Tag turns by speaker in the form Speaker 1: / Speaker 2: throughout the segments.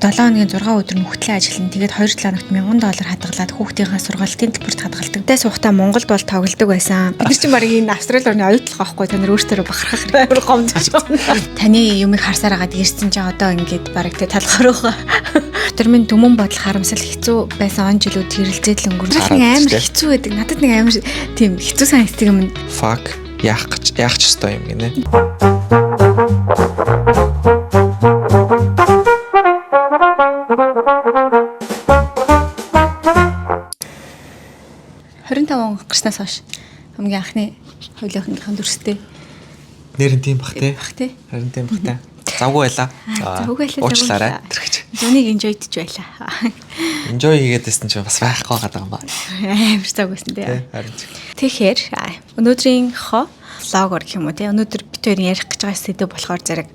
Speaker 1: 7 хоногийн 6 өдөр нь хөтлөн ажиллана. Тэгээд 2-7 хоногт 1000 доллар хадгалаад хүүхдийнхаа сургалтын төлбөрт хадгалдаг. Тэ сухтаа Монголд бол тоглодог байсан. Бид нар чинь баг энэ Австрали орны оюутлах байхгүй та нар өөртөө бахархах амар гомдож байна. Таны юмыг харсаар агаад ирсэн чинь одоо ингээд баг тэ талхаар байгаа. Дотор минь түмэн бодол харамсал хэцүү байсан он жилүүд хэрэлзээд л өнгөрсөн. Нэг амар хэцүү байдаг. Надад нэг амар тийм хэцүү санагддаг юм.
Speaker 2: Fuck, яах гэж яах ч ёстой юм гинэ.
Speaker 1: Он гарснаас хойш хамгийн анхны хоёулынхын дүрстэй.
Speaker 2: Нэр нь тийм бах те.
Speaker 1: Бах те.
Speaker 2: Харин тийм бах те. Завгүй байла.
Speaker 1: Завгүй байлаа.
Speaker 2: Уучлаарай. Тэр гэж.
Speaker 1: Зунийг enjoy-дж байла.
Speaker 2: Enjoy хийгээд байсан чинь бас байхгүй байгаа юм ба.
Speaker 1: Амар завгүйсэн те.
Speaker 2: Харин.
Speaker 1: Тэгэхээр өнөөдрийн хо влогор гэх юм уу те. Өнөөдөр бид хоёр ярих гэж байгаа сэдэв болохоор зэрэг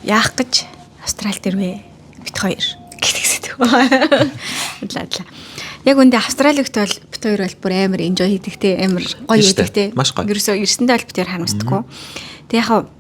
Speaker 1: яах гэж Австралид ирвэ бид хоёр гэдэг сэдэв. Ладла. Яг үндэ Австралагт бол бид хоёр бол бүр амар enjoy хийдэг те, амар гоё хийдэг те.
Speaker 2: Маш гоё.
Speaker 1: Ерөөсөө ирсэндээ бол бид хоёр харамсдаггүй. Тэг яг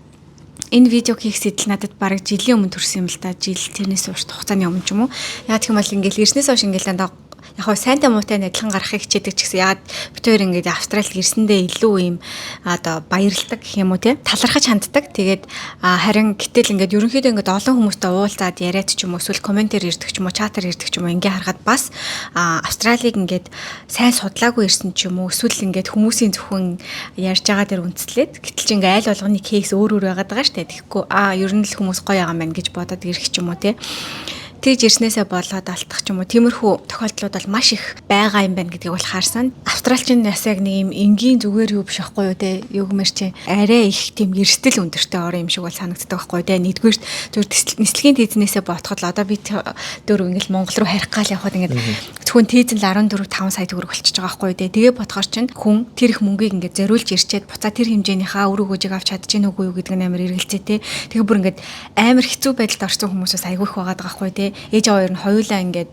Speaker 1: энэ видео хийх сэтэл надад бараг жилийн өмнө төрсэн юм л да. Жил тэрнээс урт хугацааны өмнө ч юм уу. Яг гэх юм бол ингээл ирснээс хойш ингээл дандаа яг хоо сайнтай муутай адилхан гарахыг хичээдэг ч гэсэн яагаад бид хоёр ингээд Австралид ирсэндээ илүү юм одоо баярлдаг гэх юм уу те, талархаж ханддаг. Тэгээд харин гэтэл ингээд ерөнхийдөө ингээд олон хүмүүстэй уулзаад яриад ч юм уу, эсвэл комментээр ирдэг ч юм уу, чатаар ирдэг ч юм уу, ингээ харахад бас Австралиг ингээд сайн судлаагүй ирсэн ч юм уу, эсвэл ингээд хүмүүсийн зөвхөн ярьж байгаа дээр үндэслээд гэтэл чи ингээ айл болгоны кейс өөр өөр байгаад байгаа штэ. Тэгэхгүй ер нь л хүмүүс гоё байгаа юм байна гэж бодоод ирэх ч юм уу те. Тэгж ирснээсээ болоод алдах ч юм уу, тиймэрхүү тохиолдлууд бол маш их байгаа юм байна гэдгийг бол харсан. Австралчин бас яг нэг юм энгийн зүгээр юу биш байхгүй юу те. Юу гэмээр чи арай их тийм эрсдэл өндөртэй орон юм шиг бол санагддаг байхгүй юу те. Нэгдүгээрт зүгээр нислэгийн тийзнээсээ ботход л одоо би дөрөв ингээл Монгол руу харих гал явхад ингээд зөвхөн тийзэн л 14 5 сая төгрөг болчихж байгаа байхгүй юу те. Тэгээ бодохоор чинь хүн тэр их мөнгийг ингээд зориулж ирчээд буцаа тэр хэмжээнийхаа үр өгөөжийг авч чадчих нүггүй юу гэдэг нь амар эргэлзээ те. Тэгээ бүр ингээд амар хэцүү байдалд орсон хүмүүсээс айгүй их байгаа байхгүй те. Ээж аваа ер нь хоёулаа ингээд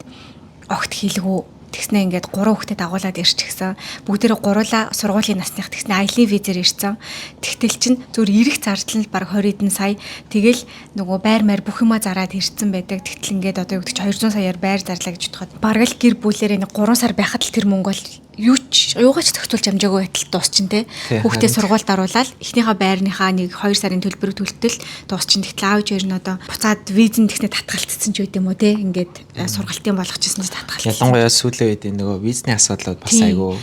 Speaker 1: огт хийлгүү. Тэгснэ ингээд 3 хүүхдэд дагуулад ирчихсэн. Бүгдээрээ гуруулаа сургуулийн насных тэгснэ аялын визээр ирсэн. Тэгтэл чин зүгээр ирэх зардал нь бараг 20 хэдэн сая. Тэгэл нөгөө байр маяр бүх юма зараад ирсэн байдаг. Тэгтэл ингээд одоо юу гэдэг чи 200 саяар байр зарлаа гэж бодоход бараг л гэр бүлээрээ нэг 3 сар байхад л тэр мөнгө бол юу ч юугаач зохицуулж амжаагүй байтал дуусчин те. Хүүхдээ сургуульд оруулаад эхнийхээ байрныхаа нэг 2 сарын төлбөрийг төлтөл дуусчин. Тэгтэл аав ээж нь одоо буцаад визэн тэгснэ татгалцсан ч байд юм уу те. Ингээд сургалтын болгочихсон ч татгалцсан.
Speaker 2: Ялангуяа сүүлийн үед энэ нөгөө визний асуудлууд бас айгүй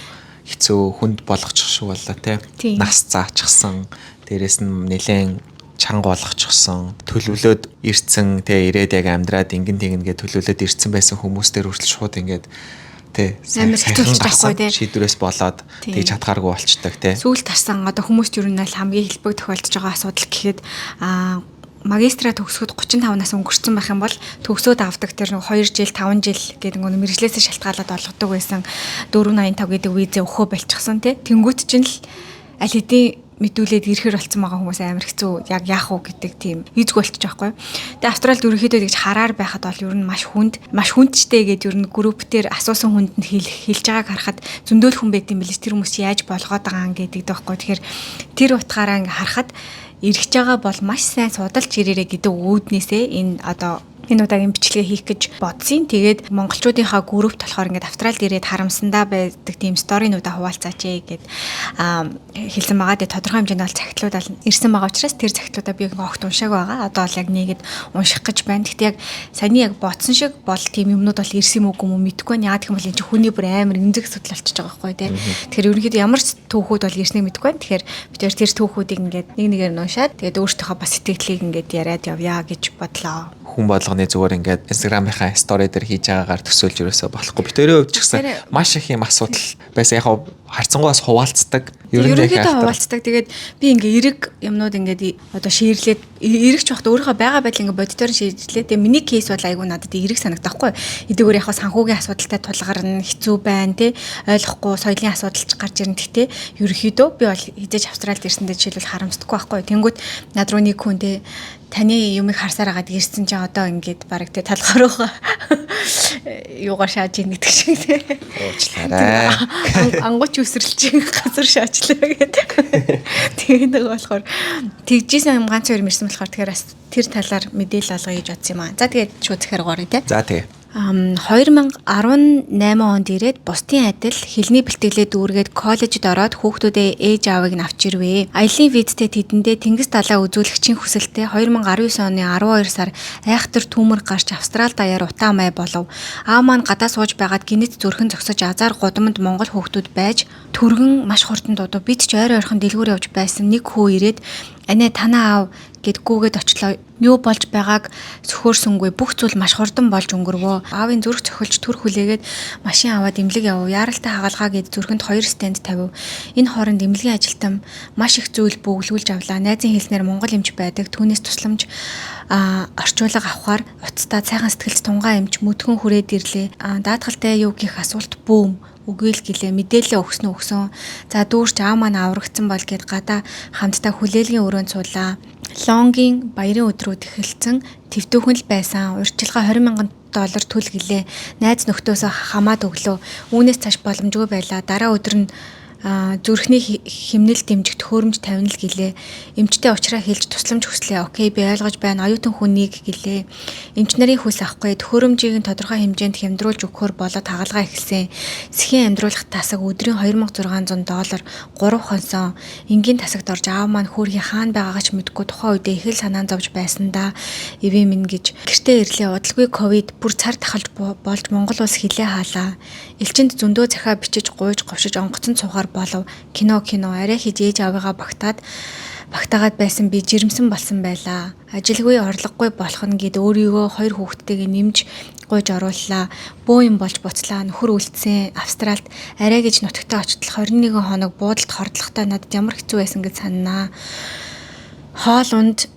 Speaker 2: хэцүү хүнд болгочих шиг боллоо те. Нас заачихсан. Дээрээс нь нэлээд чанга болгочихсон, төлөвлөөд ирцэн те, ирээд яг амьдраад ингэн тэгнэ гэж төлөвлөөд ирцэн байсан хүмүүс дээр хүртэл шууд ингээд тэ
Speaker 1: амар хэцүү байхгүй тий,
Speaker 2: шийдвэрээс болоод тэгж чадхааргүй болчдаг тий.
Speaker 1: Сүүл тарсан одоо хүмүүст ер нь аль хамгийн хэлбэг тохиолдож байгаа асуудал гэхэд магистра төгсөхөд 35 нас өнгөрцөн байх юм бол төгсөөд авдаг тэр нэг 2 жил 5 жил гэдэг нэг мэргэжлээсээ шалтгаалаад олгодог байсан 485 гэдэг визээ өхөө болчихсон тий. Тэнгүүт чинь л аль хэдийн мэдүүлээд ирэхэр болцсон байгаа хүмүүс амар хэцүү яг яах уу гэдэг тийм визгүй болчих жоохгүй. Тэгээ Австралид ерөнхийдөө тэгж хараар байхад бол ер нь маш хүнд, маш хүндчтэй гээд ер нь групп дээр асуусан хүнд нь хэлж байгааг харахад зөндөөл хүн байт юм билээ. Тэр хүмүүс яаж болгоод байгаа юм гэдэг дэхгүй. Тэгэхээр тэр утгаараа ингээ харахад ирэх байгаа бол маш сайн судалж ирээрэй гэдэг үүднээсээ энэ одоо энэ удаагийн бичлэгээ хийх гэж бодсон. Тэгээд монголчуудынхаа группт болохоор ингээд Австралид ирээд харамсандаа байдаг тийм сторинуудаа хуваалцаач ээ гэд хэлсэн байгаа. Тэгээд тодорхой хэмжээнд бол захидлууд ирсэн байгаа учраас тэр захидлуудаа би огт уншаагүй байгаа. Одоо бол яг нэгэд унших гэж байна. Гэхдээ яг саяны яг бодсон шиг бол тийм юмнууд бол ирсэн юм уу юм уу мэдэхгүй байна. Яагаад гэх юм бол энэ чинь хүний бүр амар эмзэг асуудал болчихж байгаа байхгүй тий. Тэгэхээр ерөнхийдөө ямар ч түүхүүд бол ирснийг мэдэхгүй байна. Тэгэхээр бид тэр түүхүүдийг ингээд нэг нэгээр нь уншаад тэгээд өөртөөхөө бас сэтгэлийг ингээд яриад явъя гэж бодлоо.
Speaker 2: Хүн болгоны зүгээр ингээд Instagram-ийнхаа story дээр хийж байгаагаар төсөөлж ерөөсөө болохгүй. Бид өөрийн хувьд ч гэсэн маш их юм асуудал байсан. Яг харцангуй бас хуваалцдаг.
Speaker 1: Ерөнхийдөө хуваалцдаг. Тэгээд би ингээ эрэг юмнууд ингээд одоо ширлээд эрэгч багт өөрийнхөө байгаа байдал ингээ бодитоор шийдлээ. Тэгээд миний кейс бол айгүй надад эрэг санагдахгүй. Эдгээр яг санхүүгийн асуудалтай тулгарна, хэцүү байна те, ойлгохгүй соёлын асуудал ч гарч ирнэ. Гэхдээ ерөнхийдөө би бол хизээж Австралид ирсэндээ жишээлбэл харамсдаггүй байхгүй. Тэнгүүт над руу нэг хүн те, таны юмыг харсаар агаад ирсэн чинь одоо ингээд бараг те талхаар байгаа. Юугаар шааж ийн гэдэг шиг тий.
Speaker 2: Уучлаарай.
Speaker 1: Ангууч үсрэлч газар шаачлаа гэдэг. Тэгээ нэг болохоор тэгжсэн юм ганц хоёр мэрсэн болохоор тэгэхээр бас тэр талаар мэдээлэл олгоё гэж бодсон юм аа. За, тэгээд шууд захиар горё тий.
Speaker 2: За, тэгээ.
Speaker 1: 2018 онд ирээд бусдын адил хэлний бэлтгэлээ дүүргээд коллежид ороод хүүхдүүдээ ээж аавыг нь авч ирвэ. Аялын визтэй тэдэндээ тэнгис далай үзүүлэгчийн хүсэлтэд 2019 оны 12 сар айхтар түүмэр гарч Австрали даяар утаа май болов. Аав маань гадаа сууж байгаад гинэт зүрхэн зогсож азар гудамд монгол хүүхдүүд байж түргэн маш хурдан дуудав. Бид ч ойр ойрхон дэлгүүр явж байсан, нэг хүү ирээд "Анаа, танаа аав" гэд гүгээд очлоо. Юу болж байгааг сөхөөрсөнгүй, бүх зүйл маш хурдан болж өнгөрвөө. Аавын зүрх цохилж түр хүлээгээд машин аваад эмнэлэг явв. Яаралтай хагалгаа гээд зүрхэнд 2 стент тавив. Энэ хооронд эмнэлгийн ажилтан маш их зүйл бөглүүлж авлаа. Найзын хэлснээр монгол эмч байдаг. Түүнээс тусламж орчуулга авахар уцтаа сайхан сэтгэлд тунгаа эмч мөдгөн хүрээд ирлээ. Даатгалтай юу гэх асуулт бүүм үгүй л гэлээ, мэдээлэл өгсөн үү, өгсөн. За, дүүрч аав маань аврагдсан бол гэд гадаа хамтдаа хүлээлгийн өрөөнд суулаа. Лонгийн баярын өдрүүд эхэлсэн, твдүүхэн л байсан. Урьдчилгаа 20 мянган доллар төл гэлээ. Найз нөхдөөсөө хамаад өглөө. Үүнээс цааш боломжгүй байлаа. Дараа өдөр нь зүрхний хэмнэл дэмжих төхөөрөмж тавина л гэлээ. Эмчтэй уучраа хэлж тусламж хүслээ. "Okay, би ойлгож байна. Оюутан хүнийг" гэлээ. Эмч нарын хүс авахгүй, төхөөрөмжийг нь тодорхой хэмжээнд хямдруулж өгөхөөр болоод хагалгаа эхэлсэн. Сэхийн амьдруулах тасаг өдрийн 2600 доллар, 3 хонсон. Энгийн тасагт орж аав маань хөөрхий хаана байгаагаа ч мэдэхгүй тухайн үедээ их л санаан зовж байсан да. Ивэ минь гэж гэртээ ирлээ. Удалгүй ковид бүр цар тахалж болж Монгол улс хилээ хаалаа. Элчинд зөндөө захиа бичиж гуйж говшиж онгоцонд суухаар болов. Кино, кино, арай хийж ээж аавыгаа багтаад багтаагаад байсан би жирэмсэн болсон байлаа. Ажилгүй, орлогогүй болох нь гэд өөрийгөө хоёр хүүхэдтэйгээ нэмж гуйж орууллаа. Бөө юм болж буцлаа. Нөхөр үлдсэн Австралид арай гэж нутагтаа очтол 21 хоног буудалд хордлохтой надад ямар хэцүү байсан гэж сананаа. Хоол унд,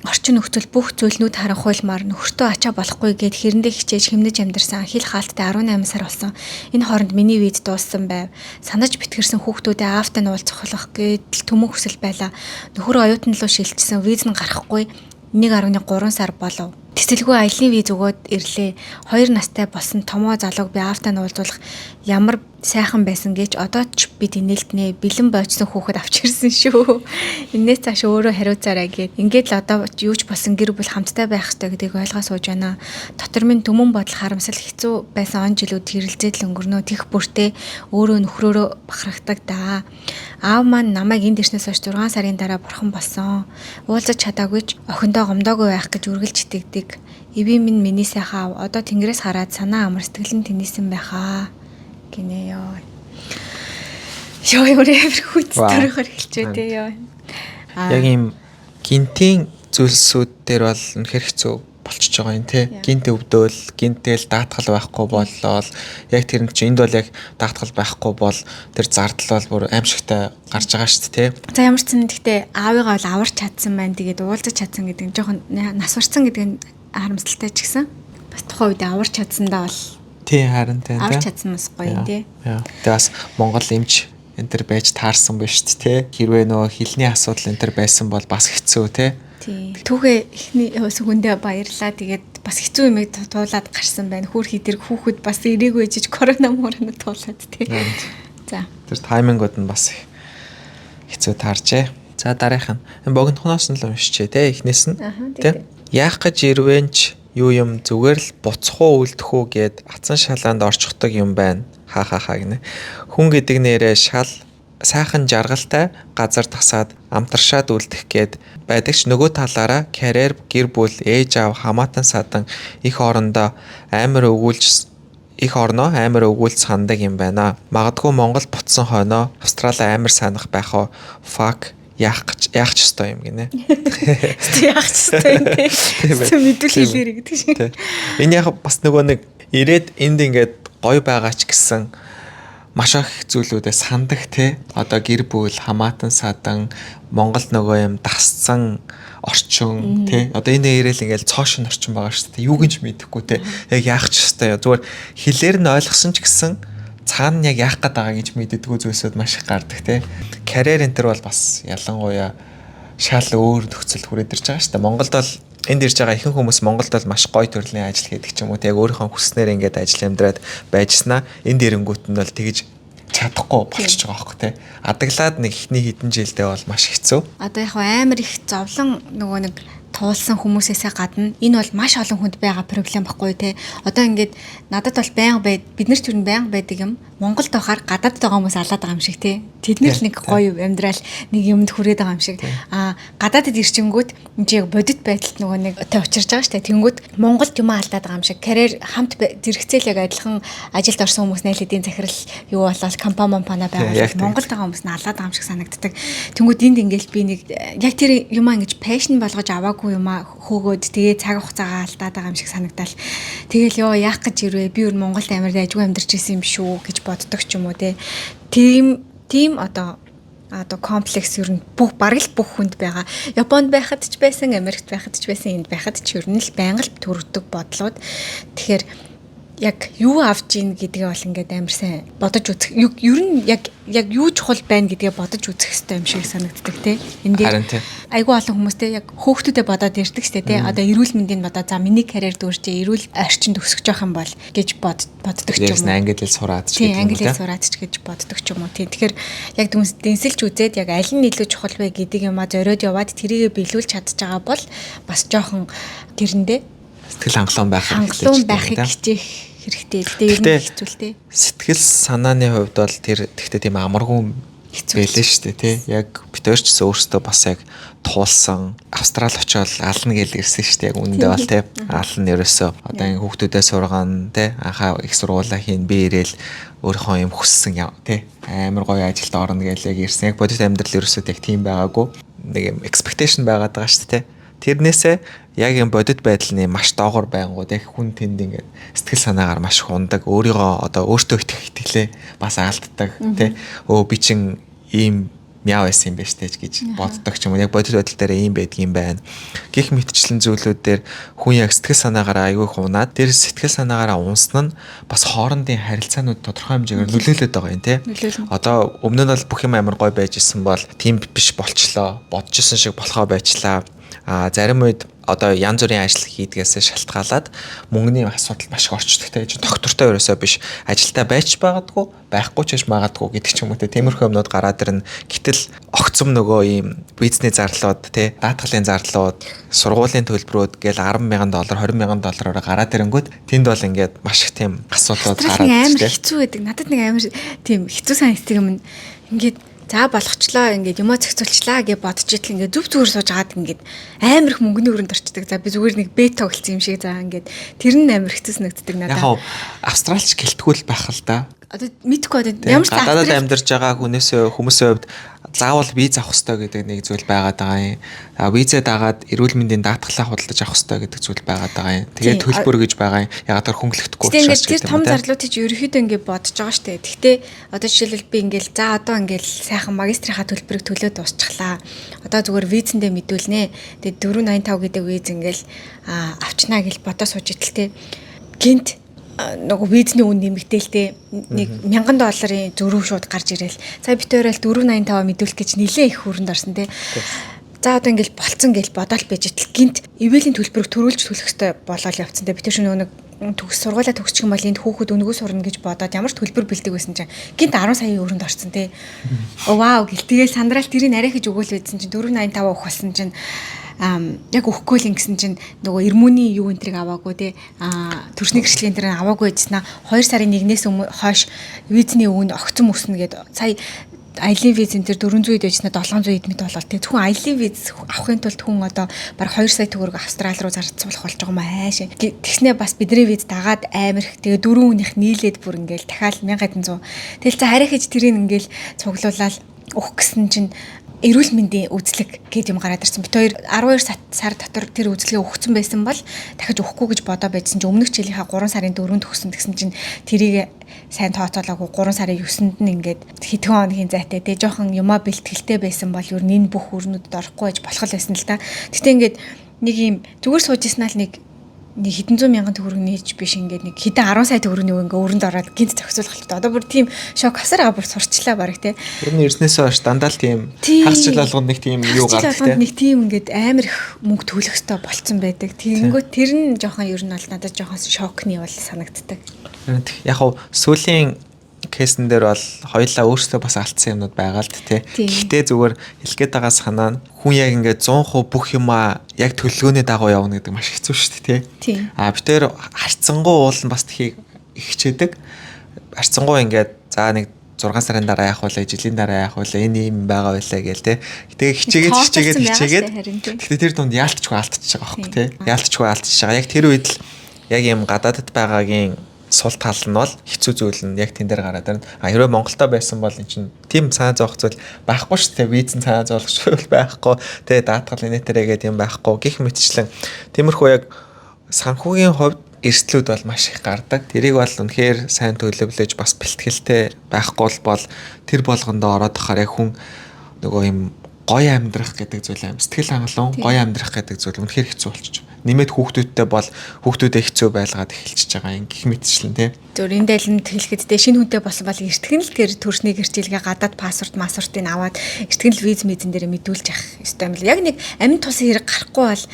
Speaker 1: орчин нөхцөл, бүх зүйл нүд харанхуйлмаар, нөхөртөө ачаа болохгүй гэд хэрэндээ хичээж хэмнэж амьдарсан, хил хаалттай 18 сар болсон. Энэ хооронд миний виз дууссан байв. Санаж битгэрсэн хүүхдүүдээ аавтай нь уулзах гэдэл түмэн хүсэл байлаа. Нөхөр оюутан руу шилжсэн, виз нь гарахгүй 1.3 сар болов. Тэсэлгүй аялын виз өгөөд ирлээ. 2 настай болсон томоо залууг би аавтай нь уулзуулах ямар сайхан байсан гэж одоо ч бид инээлтнэ. Бэлэн бойцсон хүүхэд авч ирсэн шүү. Энээс цааш өөрөө хариуцаарай гэд. Ингээд л одоо юу ч болсон гэр бүл хамттай байх ёстой гэдгийг ойлгоо сууж байна. Дотор минь түмэн бодол, харамсал, хэцүү байсан он жилүүд хэрэлзээд л өнгөрнөө. Тех бүртээ өөрөө нөхрөөрөө бахархдаг да. Аав маань намайг энд ирснээс хойш 6 сарын дараа бурхан болсон. Уулзаж чадаагүй ч охиндоо гомдоогүй байх гэж үргэлж итгэдэг. Эвийн минь, миний сайхан аав, одоо тэнгэрээс хараад санаа амар, сэтгэл нь тэнийсэн байхаа гинэ ёо. Ёо, ямар амар хүч төрөхөр хэлчээ те ёо.
Speaker 2: Яг ийм гинтийн зүйлсүүд дээр бол үнэхэр хэцүү болчихж байгаа юм те. Гинт өвдөөл, гинтэл даатгал байхгүй боллоо. Яг тэр нь чи энд бол яг даатгал байхгүй бол тэр зардал бол бүр аимшигтай гарч байгаа шүү дээ те.
Speaker 1: За, ямар ч юм, гэхдээ аавыгаа бол аварч чадсан байна. Тэгээд уулзах чадсан гэдэг нь жоохон нас барсан гэдэг нь харамсалтай ч гэсэн бас тухайн үед аварч чадсандаа бол
Speaker 2: Тий, харин тий.
Speaker 1: Аварч чадсан бас гоё тий.
Speaker 2: Тэгээ бас Монгол эмч энэ төр байж таарсан байна шүү дээ те. Хэрвээ нөгөө хилний асуудал энэ төр байсан бол бас хэцүү те.
Speaker 1: Тий. Түүхээ эхний сүхэндээ баярлаа. Тэгээд бас хэцүү юмыг туулаад гарсан байна. Хүүрхий тэр хүүхэд бас ирээгүй ээжиж корона морона туулаад тий. За.
Speaker 2: Тэр таймингууд нь бас хэцүү таарчээ. За, дараах нь энэ богинохноос нь л уншчихэ те, эхнээс нь те. Яах гэж ирвэнч юу юм, зүгээр л буцах уу, үлдэх үү гэд ацан шалаанд орчихдог юм байна. Ха ха ха гинэ. Хүн гэдэг нэрээ шал сайхан жаргалтай газар тасаад амтаршаад үлдэх гээд байдаг ч нөгөө талаараа карьер, гэр бүл, ээж аав, хамаатан садан их орондоо амар өгүүлж их орноо амар өгүүлж сандаг юм байна. Магадгүй Монгол буцсан хойноо Австрали амар санах байх оо. Fuck, яах гэж яах ч ёстой юм гинэ.
Speaker 1: Яах ч ёстой юм те. Мэдүүл хэлээрэй гэдэг шиг.
Speaker 2: Энэ яг бас нөгөө нэг ирээд энд ингээд гоё байгаа ч гэсэн маш их зүйлүүдээ сандаг те. Одоо гэр бүл, хамаатан садан, Монголд нөгөө юм дасцсан орчин те. Одоо энэ ирээл ингээл цоо шин орчин байгаа шүү дээ. Юуг нь ч мэдэхгүй те. Яг яах ч ёстой. Зүгээр хэлээр нь ойлгосон ч гэсэн цаана нь яг яах гээд байгааг гэж мэддэггүй зүйлсүүд маш их гардаг те. Карьер энэ төр бол бас ялангуяа шал өөр нөхцөлд хүрээд ирж байгаа шүү дээ. Монголд бол Энд ирж байгаа ихэнх хүмүүс Монголд бол маш гоё төрлийн ажил хийдэг ч юм уу, яг өөрийнхөө хүснээр ингээд ажил амьдраад байжснаа энд ирэнгүүт нь бол тэгж чадахгүй болчихж байгаа байхгүй те. Адаглаад нэг ихний хэдэн жилдээ бол маш хэцүү.
Speaker 1: Одоо яг амар их зовлон нөгөө нэг туулсан хүмүүсээсээ гадна энэ бол маш олон хүнд байгаа проблем байхгүй те. Одоо ингээд надад бол байнга байд, бид нар ч юу байнга байдаг юм. Монголд байхаар гадаадд байгаа хүмүүс алаад байгаа юм шиг те. Тэд нар л нэг гоё амьдрал нэг юмд хүрээд байгаа юм шиг. Аа, гадаадд ирчингүүд энэ чи яг бодит байдалд нөгөө нэг тэ учирч байгаа штэ. Тэнгүүд Монголд юм алдаад байгаа юм шиг. Карьер хамт зэрэгцээл яг адилхан ажилд орсон хүмүүс найл хэдийн захирал юу болоод компани компани байгуулаад Монголд байгаа хүмүүс нь алаад байгаа юм шиг санагддаг. Тэнгүүд энд ингээл би нэг яг тэр юмаа ингэж passion болгож аваагүй юмаа хөөгөөд тэгээ цаг хугацаагаа алдаад байгаа юм шиг санагдал. Тэгэл ёо яах гэж ирвэ, би өөр Монголд амар дайжгүй амьдарч исэн юм шүү гэж боддог ч юм уу те. Тийм одоо комплекс ер нь бүх бараг л бүх хүнд байгаа. Японд байхад ч байсан, Америкт байхад ч байсан, энд байхад ч ер нь л байнга л төрдөг бодлууд. Тэгэхээр яг юу авч ийн гэдгээ бол ингээд амар сайн бодож үзэх. Ер нь яг юу чухал байна гэдгээ бодож үзэх хэрэгтэй юм шиг санагддаг те. Энд дээр айгүй олон хүмүүстэй яг хөөхтүүдэд бодоод ирдэг штэ те. Одоо эрүүл мэндийн бодоод за миний карьер дүүрчээ, эрүүл орчинд өсөж явах юм бол гэж боддог ч юм уу.
Speaker 2: Англи хэл сураад ч гэдэг юм уу.
Speaker 1: Англи хэл сураад ч гэж боддог ч юм уу. Тийм. Тэгэхээр яг дэнсэлж үзээд яг аль нь илүү чухал вэ гэдэг юмаа зориод яваад тэрийгэ биелүүлж чадж байгаа бол бас жоохон тэрэндээ
Speaker 2: сэтгэл хангалуун байх хэрэгтэй.
Speaker 1: Хичээх хэрэгтэй. Гэтэ ер нь хэцүү л дээ.
Speaker 2: Сэтгэл санааны хувьд бол тэр тэгтээ тийм амаргүй байлээ шүү дээ, тий. Яг бид хоёр ч гэсэн өөрсдөө бас яг туулсан. Австрал очиод ална гэж ирсэн шүү дээ. Яг үүндээ бол тий. Ална ерөөсөө одоо ингэ хүүхдүүдээ сургаан тий. Анхаа их сургуулаа хийн, би ирээл өөрийнхөө юм хүссэн яа тий. Амар гоё ажилд орно гэж яг ирсэн. Яг бодит амьдрал ерөөсөө яг тийм байгаагүй. Нэг юм expectation байгаад байгаа шүү дээ. Тэрнээсээ яг юм бодит байдлын маш доогор байнгут яг хүн тэнд ингээд сэтгэл санаагаар маш их ундаг, өөрийгөө одоо өөртөө итгэх итгэлээ бас алддаг тий. Өө би чин ийм мяа байсан юм байна штэ гэж боддог ч юм уу. Яг бодит байдал дээр ийм байдгийм байна. Гэх мэтчлэн зүйлүүд дээр хүн яг сэтгэл санаагаараа айгүй их унаад, тэр сэтгэл санаагаараа унсан нь бас хоорондын харилцаанууд тодорхой хэмжээгээр нөлөөлөд байгаа юм тий. Одоо өмнө нь бол бүх юм амар гой байж исэн бол тийм биш болчлоо. Бодож исэн шиг болохоо байчлаа. А зарим үед одоо янз бүрийн ажил хийдгээсээ шалтгаалаад мөнгөний асуудал маш их орчдөг те. Доктортой ерөөсөө биш, ажилдаа байж магадгүй, байхгүй ч гэж магадгүй гэдэг ч юм уу те. Тиймэрхүү юмнууд гараад ирнэ. Гэтэл огцом нөгөө ийм бизнесний зарлууд те, даатгалын зарлууд, сургуулийн төлбөрүүд гээл $10,000, $20,000-оор гараад ирэнгүүт тэнд бол ингээд маш их тийм асуудлууд гараад
Speaker 1: ирдэг. Амар хэцүү байдаг. Надад нэг амар тийм хэцүү санагддаг юм. Ингээд за болгочлоо, ингээд юмаа зохицуулчлаа гэж бодож итэл ингээд зүв зүгээр сууж агаад ингээд амар их мөнгөний өрөнд орчдөг. За би зүгээр нэг б тоглолцсон юм шиг за ингээд тэр нь амар хэцүү санагддаг надад.
Speaker 2: Яг австралч гэлтгүүл байх л да.
Speaker 1: Одоо мэдгүй одоо ямар ч
Speaker 2: гадаадад амьдарч байгаа хүнээсээ хүмүүсийн хувьд заавал виз авах хэрэгтэй гэдэг нэг зүйл байгаад байгаа юм. А визээ дагаад эрүүл мэндийн даатгалаа худалдаж авах хэрэгтэй гэдэг зүйл байгаад байгаа юм. Тэгээд төлбөр гэж байгаа юм. Ягаад тэр хөнгөлөгдөхгүй
Speaker 1: учраас тэр том зарлуудыг чи ерөөхдөө ингэ бодож байгаа штэ. Гэхдээ одоо жишээлбэл би ингээл за одоо ингээл сайхан магистрийнхаа төлбөрийг төлөө дуусчихлаа. Одоо зүгээр визэндээ мэдүүлнэ. Тэгээд 485 гэдэг виз ингээл авчнаа гэж бодоо сууж итэл те. Гинт нөгөө визний үн нэмэгдээл те нэг $1,000 зөрүү шууд гарч ирээл. За бид хоёроо 485 мэдүүлэх гэж нилээн их хөрөнд орсон те. За одоо ингээл болцсон гэж бодоол байж итэл гинт ивэлийн төлбөрийг төрүүлж төлөх ёстой болоод явцсан те. Бид тэр нөгөө нэг төгс сургуулаа төгсчих юм бол энд хүүхэд өнгөө сурна гэж бодоод ямар ч төлбөр бэлдэг байсан чинь гинт 10 саяын өрөнд орсон те. Вау гэл тэгэл сандраал тэрийг арай хийж өгөөл байсан чинь 485 өгөх болсон чинь яг өгөхгүй л ингэсэн чинь нөгөө эрмүүний юу энтрийг аваагүй те, төрсний гэрчлэгийн тэр аваагүй гэжсэн. 2 сарын 1-ээс өмнө хойш визний өвөнд огцом өснө гэд сая аялын виз энэ төр 400 хэд байжснаа 700 хэд мэт болол те. Зөвхөн аялын виз авахын тулд хүн одоо баг 2 сая төгрөг Австрали руу зарцуулах болж байгаа юм ааш. Тэгснээ бас бидний виз дагаад амар их тэгээ дөрвөн хүнийх нийлээд бүр ингээл дахиад 1100. Тэгэл за харин хийж тэрийг ингээл цуглуулаад өгөх гэсэн чинь эрүүл мэндийн үзлэг гээд юм гараад ирсэн. Бид хоёр 12 сар дотор тэр үзлэгээ өгсөн байсан бол дахиж өгөхгүй гэж бодоо байжсан чинь өмнөх жилийнхаа 3 сарын 4-нд өгсөн гэсэн чинь тэрийг сайн тооцоолоогүй 3 сарын 9-нд нь ингээд хэдхэн хоногийн зайтай тэ жоохон юмаа бэлтгэлтэй байсан бол ер нь энэ бүх өрнүүдэд орохгүй байж болох л байсан л та. Гэтэ ингээд нэг юм зүгээр сууж ирсэн л нэг Нэг хэдэн зуун мянган төгрөг нээж биш, ингээд нэг хэдэн 10 сая төгрөг нэг ингээ өрөнд ороод гинт зохицуулах хэрэгтэй. Одоо бүр тийм шок авсаар байгаа, бүр сурчлаа бараг те.
Speaker 2: Ер нь ирснээс хойш дандаа л тийм хагас жил болгонд нэг тийм юу гардаг
Speaker 1: те. Нэг тийм ингээд амар их мөнгө төлөх ёстой болцсон байдаг. Тэгэнгүүт тэр нь жоохон ер нь бол надад жоохон шокны бол санагддаг.
Speaker 2: Яг хав сүүлийн case эн дээр бол хоёлаа өөрсдөө бас алдсан юмнууд байгаа л тий. Гэхдээ зүгээр хэлэх гээд байгаа санаа нь хүн яг ингээд 100% бүх юмаа яг төлөвлөгөөний дагуу явна гэдэг маш хэцүү шүү дээ тий. А бид тэр харьцангуй уул нь бас тхийг ихчээдэг. Харьцангуй ингээд за нэг 6 сарын дараа яах вэ, жилийн дараа яах вэ, энэ юм байгаа байлаа гээл те. Тэгээ хичээгээд хичээгээд хичээгээд. Гэхдээ тэр дунд яалтчгүй алдчихж байгаа байхгүй те. Яалтчгүй алдчихж байгаа. Яг тэр үед л яг юм гадаадд байгаагийн сул тал нь бол хэцүү зүйл нь яг тэн дээр гараад ирнэ. А хэрвээ Монголдо байсан бол эн чинь тийм цаа зоох зүйл байхгүй шүү дээ. Визэн цаа зоох зүйл байхгүй. Тэгээ даатгал инээтерээ гэдэг юм байхгүй. Гэх мэтчлэн тиймэрхүү яг санхүүгийн хувьд эрсдлүүд бол маш их гардаг. Тэрийг бол үнэхээр сайн төлөвлөж бас бэлтгэлтэй байхгүй бол тэр болгондоо ороод ахаар яг хүн нөгөө юм гоё амьдрах гэдэг зүйл аим сэтгэл хангалуун гоё амьдрах гэдэг зүйл үнэхээр хэцүү болчих. Нэмээд хүүхдүүдтэй бол хүүхдүүдээ хэцүү байлгаад эхэлчихэж байгаа юм гэх мэтчлэн тий.
Speaker 1: Зөв энэ дайланд хэлэхэд те шинэ хүнтэй болсон бол эртгэн л тэр төрсний гэрчилгээ гадаад паспорт маспортыг аваад эртгэн л виз мизэн дээр мэдүүлж явах ёстой юм л. Яг нэг амьд тусын хэрэг гарахгүй бол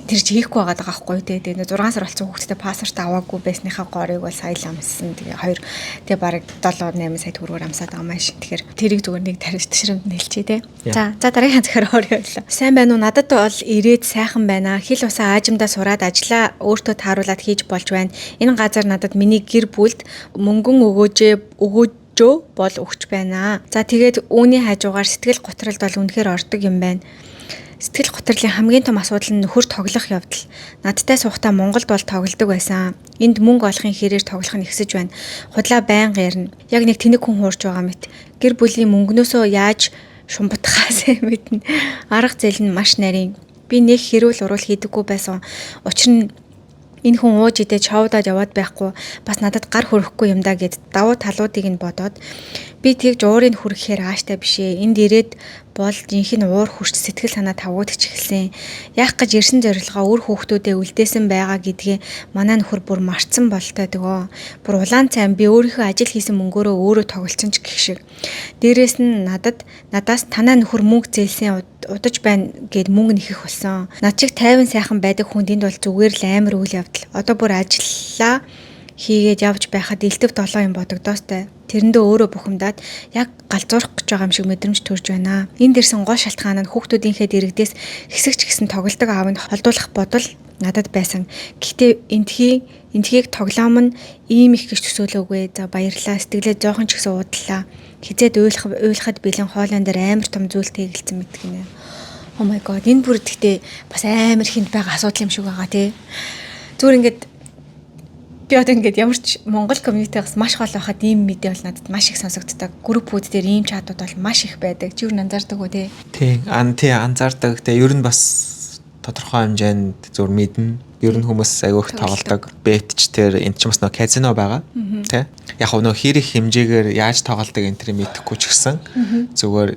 Speaker 1: тэр чи хийхгүй байгаа даа байхгүй тий. Тэгээ 6 сар болсон хүүхдтэй паспорт аваагүй байсныхаа горыг бол сая л амссан. Тэгээ 2 тэгээ бараг 7 8 сая төгрөгөөр амсаад байгаа маш. Тэгэхээр тэрийг зүгээр нэг тарих тшрэмд нэлчээ тий. За за дараагийн захаар орё байлаа. Сайн байна уу? Надад бол ирээд сайхан байна. Хэл усаа аажимдаа сураад ажлаа өөртөө тааруулаад хийж болж байна. Энэ газар надад миний гэр бүлд мөнгөн өгөөжөө бол өгч байна. За тэгээд үүний хажуугаар сэтгэл готролд бол үнэхээр ордог юм байна. Сэтгэл готрлын хамгийн том асуудал нь нөхөр тоглох явдал. Надтай суухдаа Монголд бол тоглодог байсан. Энд мөнгө олохын хэрээр тоглох нь ихсэж байна. Худлаа байнга ярина. Яг нэг тэнэг хүн хуурч байгаа мэт. Гэр бүлийн мөнгнөөсөө яаж шумбатхаа сайн мэднэ. Арга зээл нь маш нарийн. Би нэг хэрүүл уруул хийдэггүй байсан. Учир нь энэ хүн ууж идэж шоудаад яваад байхгүй, бас надад гар хөрөхгүй юм да гэд давуу талуудыг нь бодоод би тэгж уурыг хүрэхээр ааштай бишээ. Энд ирээд бол жинхэнэ уур хурц сэтгэл санаа тавгуудч эхэлсэн. Яах гэж ирсэн зорилгоо үр хүүхдүүдээ үлдээсэн байгаа гэдгээ манай нөхөр бүр мартсан болтой дгөө. Бүр улаан цайм би өөрийнхөө ажил хийсэн мөнгөөрөө өөрөө тоглолцсон ч гэх шиг. Дээрээс нь надаас танаа нөхөр мөнгө зээлсэн удаж байна гэд мөнгө нэхэх болсон. Над чиг тайван сайхан байдаг хүнд энд бол зүгээр л амар үйл явдал. Одоо бүр ажиллаа хийгээд явж байхад элдв долоо юм бодогдоостой. Тэрэндээ өөрөө бухимдаад яг галзуурах гэж байгаа юм шиг мэдрэмж төрж байна. Энд ирсэн гол шалтгаан нь хүүхдүүдийнхээ дэрэгдээс хэсэг ч гэсэн тоглодог аавыг холдуулах бодол надад байсан. Гэхдээ энтхийг тоглоом нь ийм их гэж төсөөлөөгүй. За баярлалаа. Сэтгэлээ зоохон ч гэсэн уудлаа. Хизээд уйлахад бэлэн хоолойн дээр амар том зүйл тэгэлцэн мэт гинэ. Oh my god, энэ бүр гэхдээ бас амар хинт байгаа асуудал юм шиг байгаа тий. Зүгээр ингээд би одоо ингээд ямар ч Монгол community-гаас маш хол байхад ийм мэдээ бол надад маш их сонсогддог. Группүүд дээр ийм чатууд бол маш их байдаг. Чи юу анзаардаг уу тий?
Speaker 2: Тий, анзаардаг. Тэгээ ер нь бас тодорхой хэмжээнд зүр мэднэ. Ер нь хүмүүс айгүй их тоглодог. Bet ч тэр энэ ч бас нөө казино байгаа. Тэ. Яг нөө хэр их хэмжээгээр яаж тоглодог энэ тэр мэдэхгүй ч гэсэн зүгээр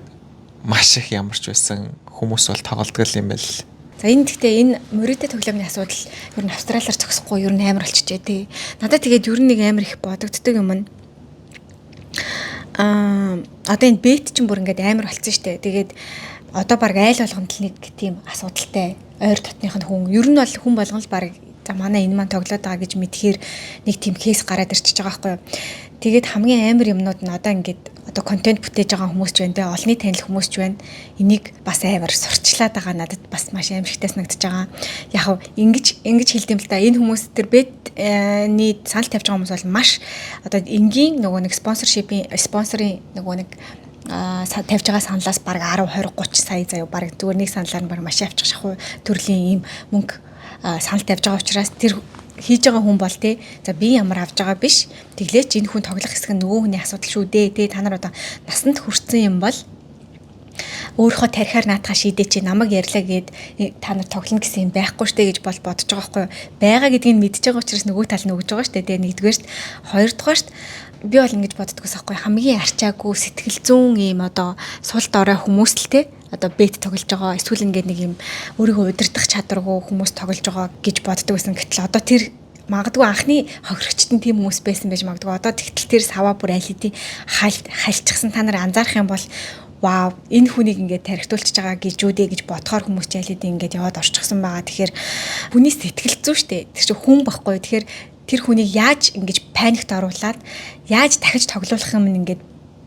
Speaker 2: маш их ямар ч байсан хүмүүс бол тоглодог юм байл.
Speaker 1: За энэ гэхдээ энэ мөрөөдө тоглоомны асуудал ер нь Австралиар зогсохгүй ер нь амар болчихжээ тий. Надад тэгээд ер нь нэг амар их бодогддог юм нь одоо энэ bet чинь бүр ингээд амар болцсон штэ. Тэгээд одоо баг айл болгонд л нэг тийм асуудалтай ойр дотных нь хүн ер нь бол хүн болгон л баг за манай энэ маань тоглоод байгаа гэж мэдхээр нэг тийм case гараад ирчихэж байгаа байхгүй юу. Тэгээд хамгийн амар юмнууд нь одоо ингээд одоо контент бүтээж байгаа хүмүүс ч байна те, олонний танил хүмүүс ч байна. Энийг бас амар сурчлаад байгаа надад бас маш аимшигтай санагдаж байгаа. Яг хав ингэж хэлдэм л да. Энэ хүмүүс тэр bet-ний санал тавьж байгаа хүмүүс бол маш одоо энгийн нөгөө нэг sponsorship-ийн спонсорын нөгөө нэг тавьж байгаа саналаас бараг 10 20 30 сая заяа бараг зүгээр нэг саналаар нь бараг маш авчих шахуу төрлийн ийм мөнгө санал тавьж байгаа учраас тэр хийж байгаа хүн бол те за би ямар авж байгаа биш тэглээч энэ хүн тоглох хэсэг нь нөгөө хүний асуудал шүү дээ те, та нар одоо насанд хүрсэн юм бол өөрийнхөө тарихаар наатахаа шийдээ чи намайг ярьлаа гэд та нар тоглоно гэсэн юм байхгүй штэ гэж бол бодож байгаа байхгүй юу. Байгаа гэдгийг мэдж байгаа учраас нөгөө тал нь өгж байгаа штэ те. Нэгдүгээрт, хоёрдугаарт би бол ингэж боддгоос аахгүй, хамгийн арчаагүй сэтгэл зүүн ийм одоо сул дорой хүмүүс л те одоо bet тоглож байгаа, эсвэл ингээд нэг юм өөрийгөө удирдах чадваргүй хүмүүс тоглож байгаа гэж боддог байсан. Гэтэл одоо тэр магадгүй анхны хохирогчд нь тийм хүмүүс байсан байж магадгүй. Одоо тэгтэл тэр саваа бүр аль хэдийн хальчихсан. Та нар анзаарах юм бол вау, энэ хүнийг ингээд тархитуулчихж байгаа гэж үү дээ гэж бодохоор хүмүүс ч аль хэдийн ингээд яваад орчихсон байгаа. Тэгэхээр хүний сэтгэл зүй штэ. Тэр чинь хүн байхгүй. Тэгэхээр тэр хүнийг яаж ингэж panic т оруулаад, яаж дахиж тоглуулах юм ингээд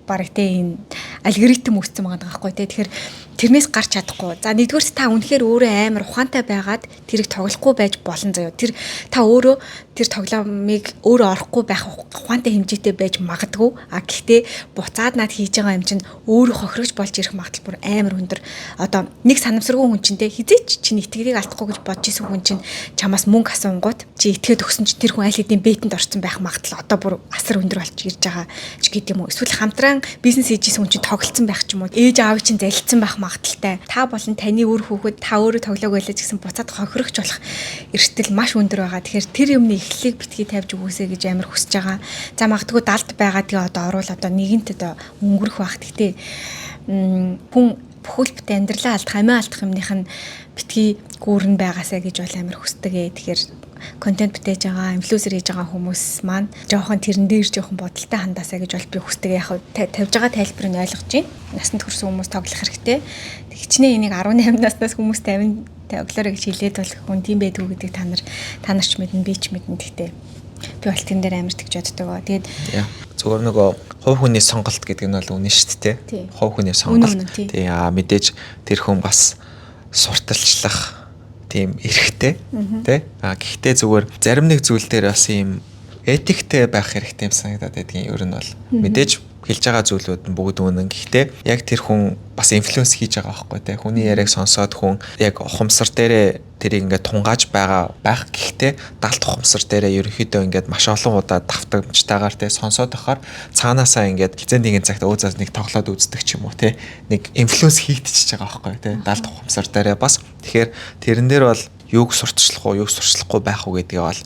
Speaker 1: бараг те энэ алгоритм үүссэн байгаа байхгүй те. Тэгэхээр тэрнээс гарч чадахгүй. За, нэгдүгээр та үнэхээр өөрөө амар ухаантай байгаад тэрийг тоглохгүй байж болно заяа. Тэр та өөрөө тэр тоглоомыг өөрөө орохгүй байх ухаантай хэмжээтэй байж магадгүй. А гэхдээ буцаад над хийж байгаа юм чинь өөрөө хохирогч болж ирэх магадлал бүр амар өндөр. Одоо нэг санамсаргүй хүн чинь те, хэзээ ч чиний итгэлийг алдахгүй гэж бодож исэн хүн чинь чамаас мөнгө асуунгууд чи итгээд өгсөн чинь тэр хүн аль хэдийн bet энд орсон байх магадлал одоо бүр асар өндөр болж ирж байгаа ч гэдэг юм уу. Эсвэл хамтран бизнес хийж исэн хүн чинь тоглолцсон байх ч юм уу. Ээж аав чинь залилсан байх магадлалтай. Та болон таны үр хүүхэд, та өөрөө тоглоог байлаа ч гэсэн буцаад хохирогч болох эрсдэл маш өндөр байгаа. Тэгэхээр тэр юмны эхлэлийг битгий тавьж өгөөсэй гэж амар хүсэж байгаа. За, магадгүй 70-д байгаа, тэгээ одоо оруул одоо нэгэнт одоо өнгөрөх байх. Гэхдээ хүн бүхэл бүтэн амьдралаа алдах, амиа алдах юмных нь битгий гүүрэн байгаасай гэж бол амар хүсдэг ээ. Тэгэхээр контент бүтээж байгаа, инфлюенсер хийж байгаа хүмүүс маань жоохон тэрэн дээр жоохон бодолтой хандаасай гэж бол би хүсдэг. Яг тавьж байгаа тайлбарыг ойлгож байна. Насанд хүрсэн хүмүүс тоглох хэрэгтэй. Хичнээн энийг 18 наснаас хүмүүс 50 тоглоорой гэж хэлээд бол хүн тийм байдгүй гэдэг та нар ч мэднэ, би ч мэднэ. Гэхдээ би бол тэрэн дээр амар тэгж боддог. Тэгээд
Speaker 2: зүгээр нөгөө хувь хүний сонголт гэдэг нь бол үнэн шүү дээ. Хувь хүний сонголт. Тий, мэдээж тэр хүн бас сурталчлах тийм эрхтэй, тий. А гэхдээ зүгээр зарим нэг зүйл дээр бас ийм этиктэй байх хэрэгтэй юм санагдаад байдгийн. Ер нь бол мэдээж хэлж байгаа зүйлүүд нь бүгд үнэн. Гэхдээ яг тэр хүн бас influence хийж байгаа байхгүй те. Хүний яриаг сонсоод хүн яг ухамсар дээрээ тэрийг ингээд тунгааж байгаа байх. Гэхдээ далд ухамсар дээрээ ерөнхийдөө ингээд маш олон удаа давтамжтайгаар те сонсоод байхаар цаанаасаа ингээд хэзээ нэгэн цагт өөзөөс нэг тоглоод үздэг ч юм уу те. Нэг influence хийгдчихэж байгаа байхгүй те. Далд ухамсар дээрээ бас. Тэгэхээр тэрэн дээр бол юуг сурталчлах уу, юуг сурталчлахгүй байх уу гэдгээ бол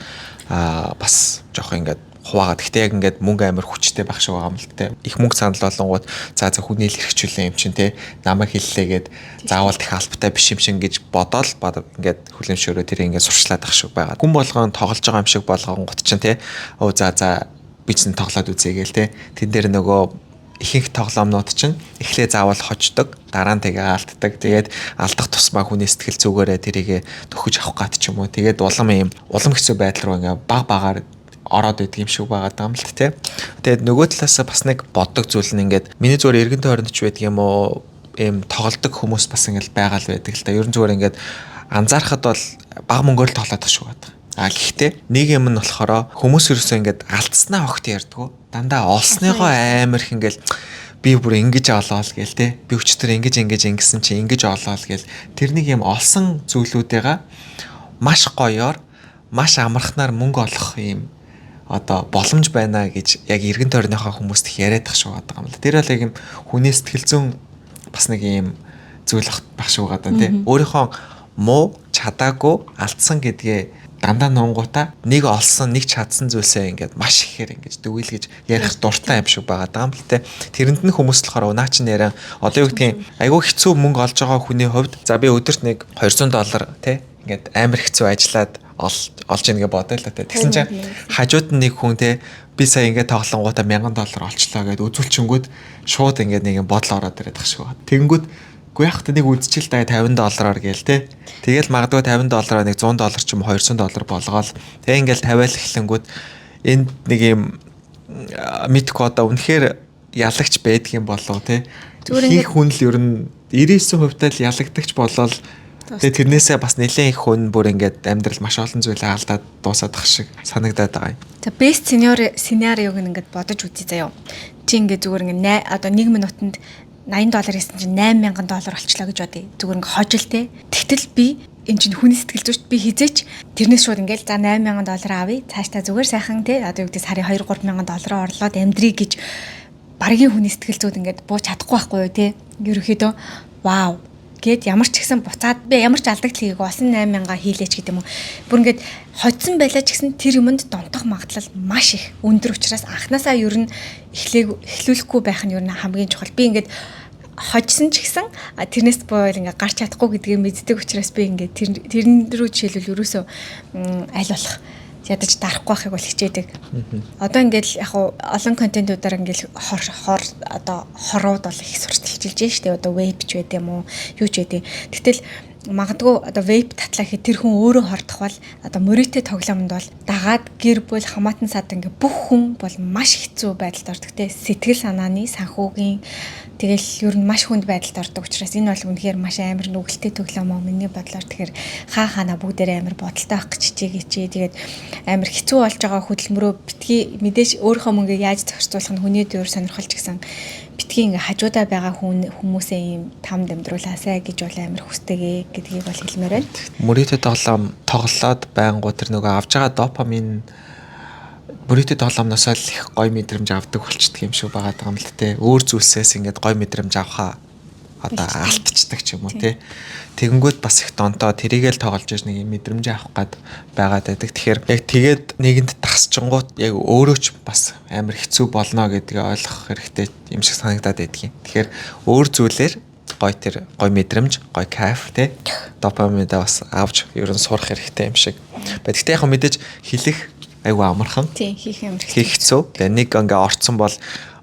Speaker 2: бас жоох ингээд хуваагаад. Гэхдээ яг ингээд мөнгө амар хүчтэй байх шиг байгаа юм л те. Их мөнгө санал болонгууд за за хүний л эрхчлээ юм чинь те. Намайг хэллээгээд заавал тех албатай биш юм шин гэж бодоол ингээд хүлэмжшөөрөө тэр ингээд сурчлаад ах шиг байгаа. Хүн болгон тоглож байгаа юм шиг болгонгууд чинь те. Оо за за би чинь тоглоод үзье гээл те. Тэн дээр нөгөө ихэнх тоглоомнууд чинь эхлээ заавал хождог, дараа нь тэгээ алддаг. Тэгээд алдах тусмаа хүний сэтгэл зүгээрээ тэрийгэ төхөж авах гад ч юм уу. Тэгээд улам ийм улам хэцүү байдал руу ингээ баг багаар ороод байдаг юм шиг байгаа даа юм л тэ. Тэгээд нөгөө талаасаа бас нэг боддог зүйл нь ингээд миний зүгээр эргэн тойронд ч байдаг юм уу, ийм тоглодог хүмүүс бас ингээд байгаа л байдаг л та. Ер нь зүгээр ингээд анзаархад бол баг мөнгөөр л тоглоод тах шиг байдаг. А гэхдээ нэг юм нь болохоор хүмүүс ерөөсөө ингээд алдснаа огт ярьдгүү. Дандаа олсныгоо амар их ингээд би бүр ингэж олоол гээл те. Би өчтөр ингэж ингэж ингэсэн чи ингэж олоол гээл. Тэр нэг юм олсон зүйлүүдээга маш гоёор, маш амархнаар мөнгө олох юм одоо боломж байна гэж яг эргэн тойрныхоо хүмүүст их яриад тах шиг байгаа юм л. Тэр бол яг юм хүний сэтгэл зүйн бас нэг юм зүйл байх шиг байгаа даа тий. Өөрийнхөө муу чадаагүй, алдсан гэдгээ дандаа нуунгуудаа нэг олсон, нэг чадсан зүйлсээ ингээд маш ихээр ингээд дүгийлгэж ярих дуртай юм шиг байгаа даа юм л те. Тэрэнд нь хүмүүс болохоор наа чи нэрэн одоо юу гэдгийг айгүй хэцүү мөнгө олж байгаа хүний хувьд за би өдөрт нэг 200 доллар те ингээд амар хэцүү ажиллаад олж ийн гэж бодъё л те. Тэгсэн чинь хажууд нь нэг хүн те би сая ингээд тоглонгуудаа 1000 доллар олчлоо гэд үзүүлчингүүд шууд ингээд нэг юм бодол ороод ирээд тах шиг байна. Тэгэнгүүт үгүй яах вэ, нэг үзчихэл да 50 доллараар гээл те. Тэгэл магадгүй 50 доллараар нэг 100 доллар ч юм уу 200 доллар болгоол. Тэг ингээл тавиал эхлэнгүүд энд нэг юм мэдгүй одоо үнэхээр ялагч байдгийн болов те. Зүгээр хүн л ер нь 99% тал ялагдагч болол. Тэгээ тэрнээсээ бас нэлээд их хүн бүр ингээд амьдрал маш олон зүйлээ алдаад дуусаад ах шиг санагдаад байгаа юм.
Speaker 1: За, best scenario-г ингээд бодож үзье заяа. Чи ингээд зүгээр ингээд одоо 1 минутанд 80 доллар хийсэн чинь 8000 доллар болчлоо гэж бодъё. Зүгээр ингээд хожил те. Тэгтэл би энэ чинь хүний сэтгэл зүйч би хизээч тэрнээс шууд ингээл за 8000 доллар авъя. Цаашдаа зүгээр сайхан те одоо юу гэдэг сарын 2 3000 доллараар орлоод амьдрий гэж баргийн хүний сэтгэл зүйд ингээд бууч чадахгүй байхгүй юу те. Ерөнхийдөө вау гээд ямар ч гэсэн буцаад би ямар ч алдагдал хийгээгүй олсон 8000 хийлээч гэдэг юм уу. Бүр ингээд хоцсон байлаа ч гэсэн тэр юмд донтох магадлал маш их өндөр учраас анханасаа ер нь эхлүүлэхгүй байх нь ер нь хамгийн чухал. Би ингээд Хожсон ч гэсэн тэрнээс бол ингээ гарч чадахгүй гэдгийг мэддэг учраас би ингээ тэрэн рүү жишээлбэл ерөөсөө аль болох ядаж дарахгүй байхыг бол хичээдэг. Одоо ингээл яг олон контентуудаар ингээл хор хор одоо хорууд бол их сурталчилж штэ, одоо vape ч байд юм уу, юу ч байд. Гэтэл магадгүй одоо vape татлаа гэхэд тэр хүн өөрөө хордох бол одоо мөрийтэй тоглоомонд бол дагаад гэр бүл, хамаатан сад, ингээ бүх хүн бол маш хэцүү байдалд ордог те, сэтгэл санааны, санхүүгийн, тэгэл ер нь маш хүнд байдалд ордог учраас энэ бол үнэхээр маш амар нүгэлтэй тоглоом оо миний бодлоор. Тэгэхээр хаа хаана бүгдээрээ амар бодолтой байх гэж хичээгээч. Тэгээд амар хэцүү болж байгаа хөдөлмөрөө битгий, мэдээж өөрийнхөө мөнгөийг яаж зохицуулах нь хүний дөр сонирхолч гэсэн битгий ингээ хажуудаа байгаа хүн хүмүүсээ ийм там дамжруулаасай гэж бол амар хүсдэг ээ гэдгийг бол хэлмээр байна.
Speaker 2: Мөрийтэй тоглоом тоглоод байнгут тэр нөгөө авж байгаа допамин мөрийтэй тоглоомноос л их гой мэдрэмж авдаг болчдөг юм шиг байгаа юм л тэ. Өөр зүйлсээс ингээд гой мэдрэмж авахаа одоо алтчдаг ч юм уу те. Тэгэнгүүт бас их донтоо тэрийгэл тоглож иж нэг юм мэдрэмж авах гад байгаад байдаг. Тэгэхээр яг тэгээд нэгэнд тасчингууд яг өөрөө ч бас амар хэцүү болно гэдгийг ойлгох хэрэгтэй юм шиг санагдаад байдгийн. Тэгэхээр өөр зүйлээр гой тэр гой мэдрэмж, гой кайф те, допаминаа бас авч ер нь сурах хэрэгтэй юм шиг. Гэхдээ яг мэдээж хэлэх айгүй амархан.
Speaker 1: Тийм, хийх амар
Speaker 2: хэцүү. Хэцүү. Тэгээ нэг ингээ орцсон бол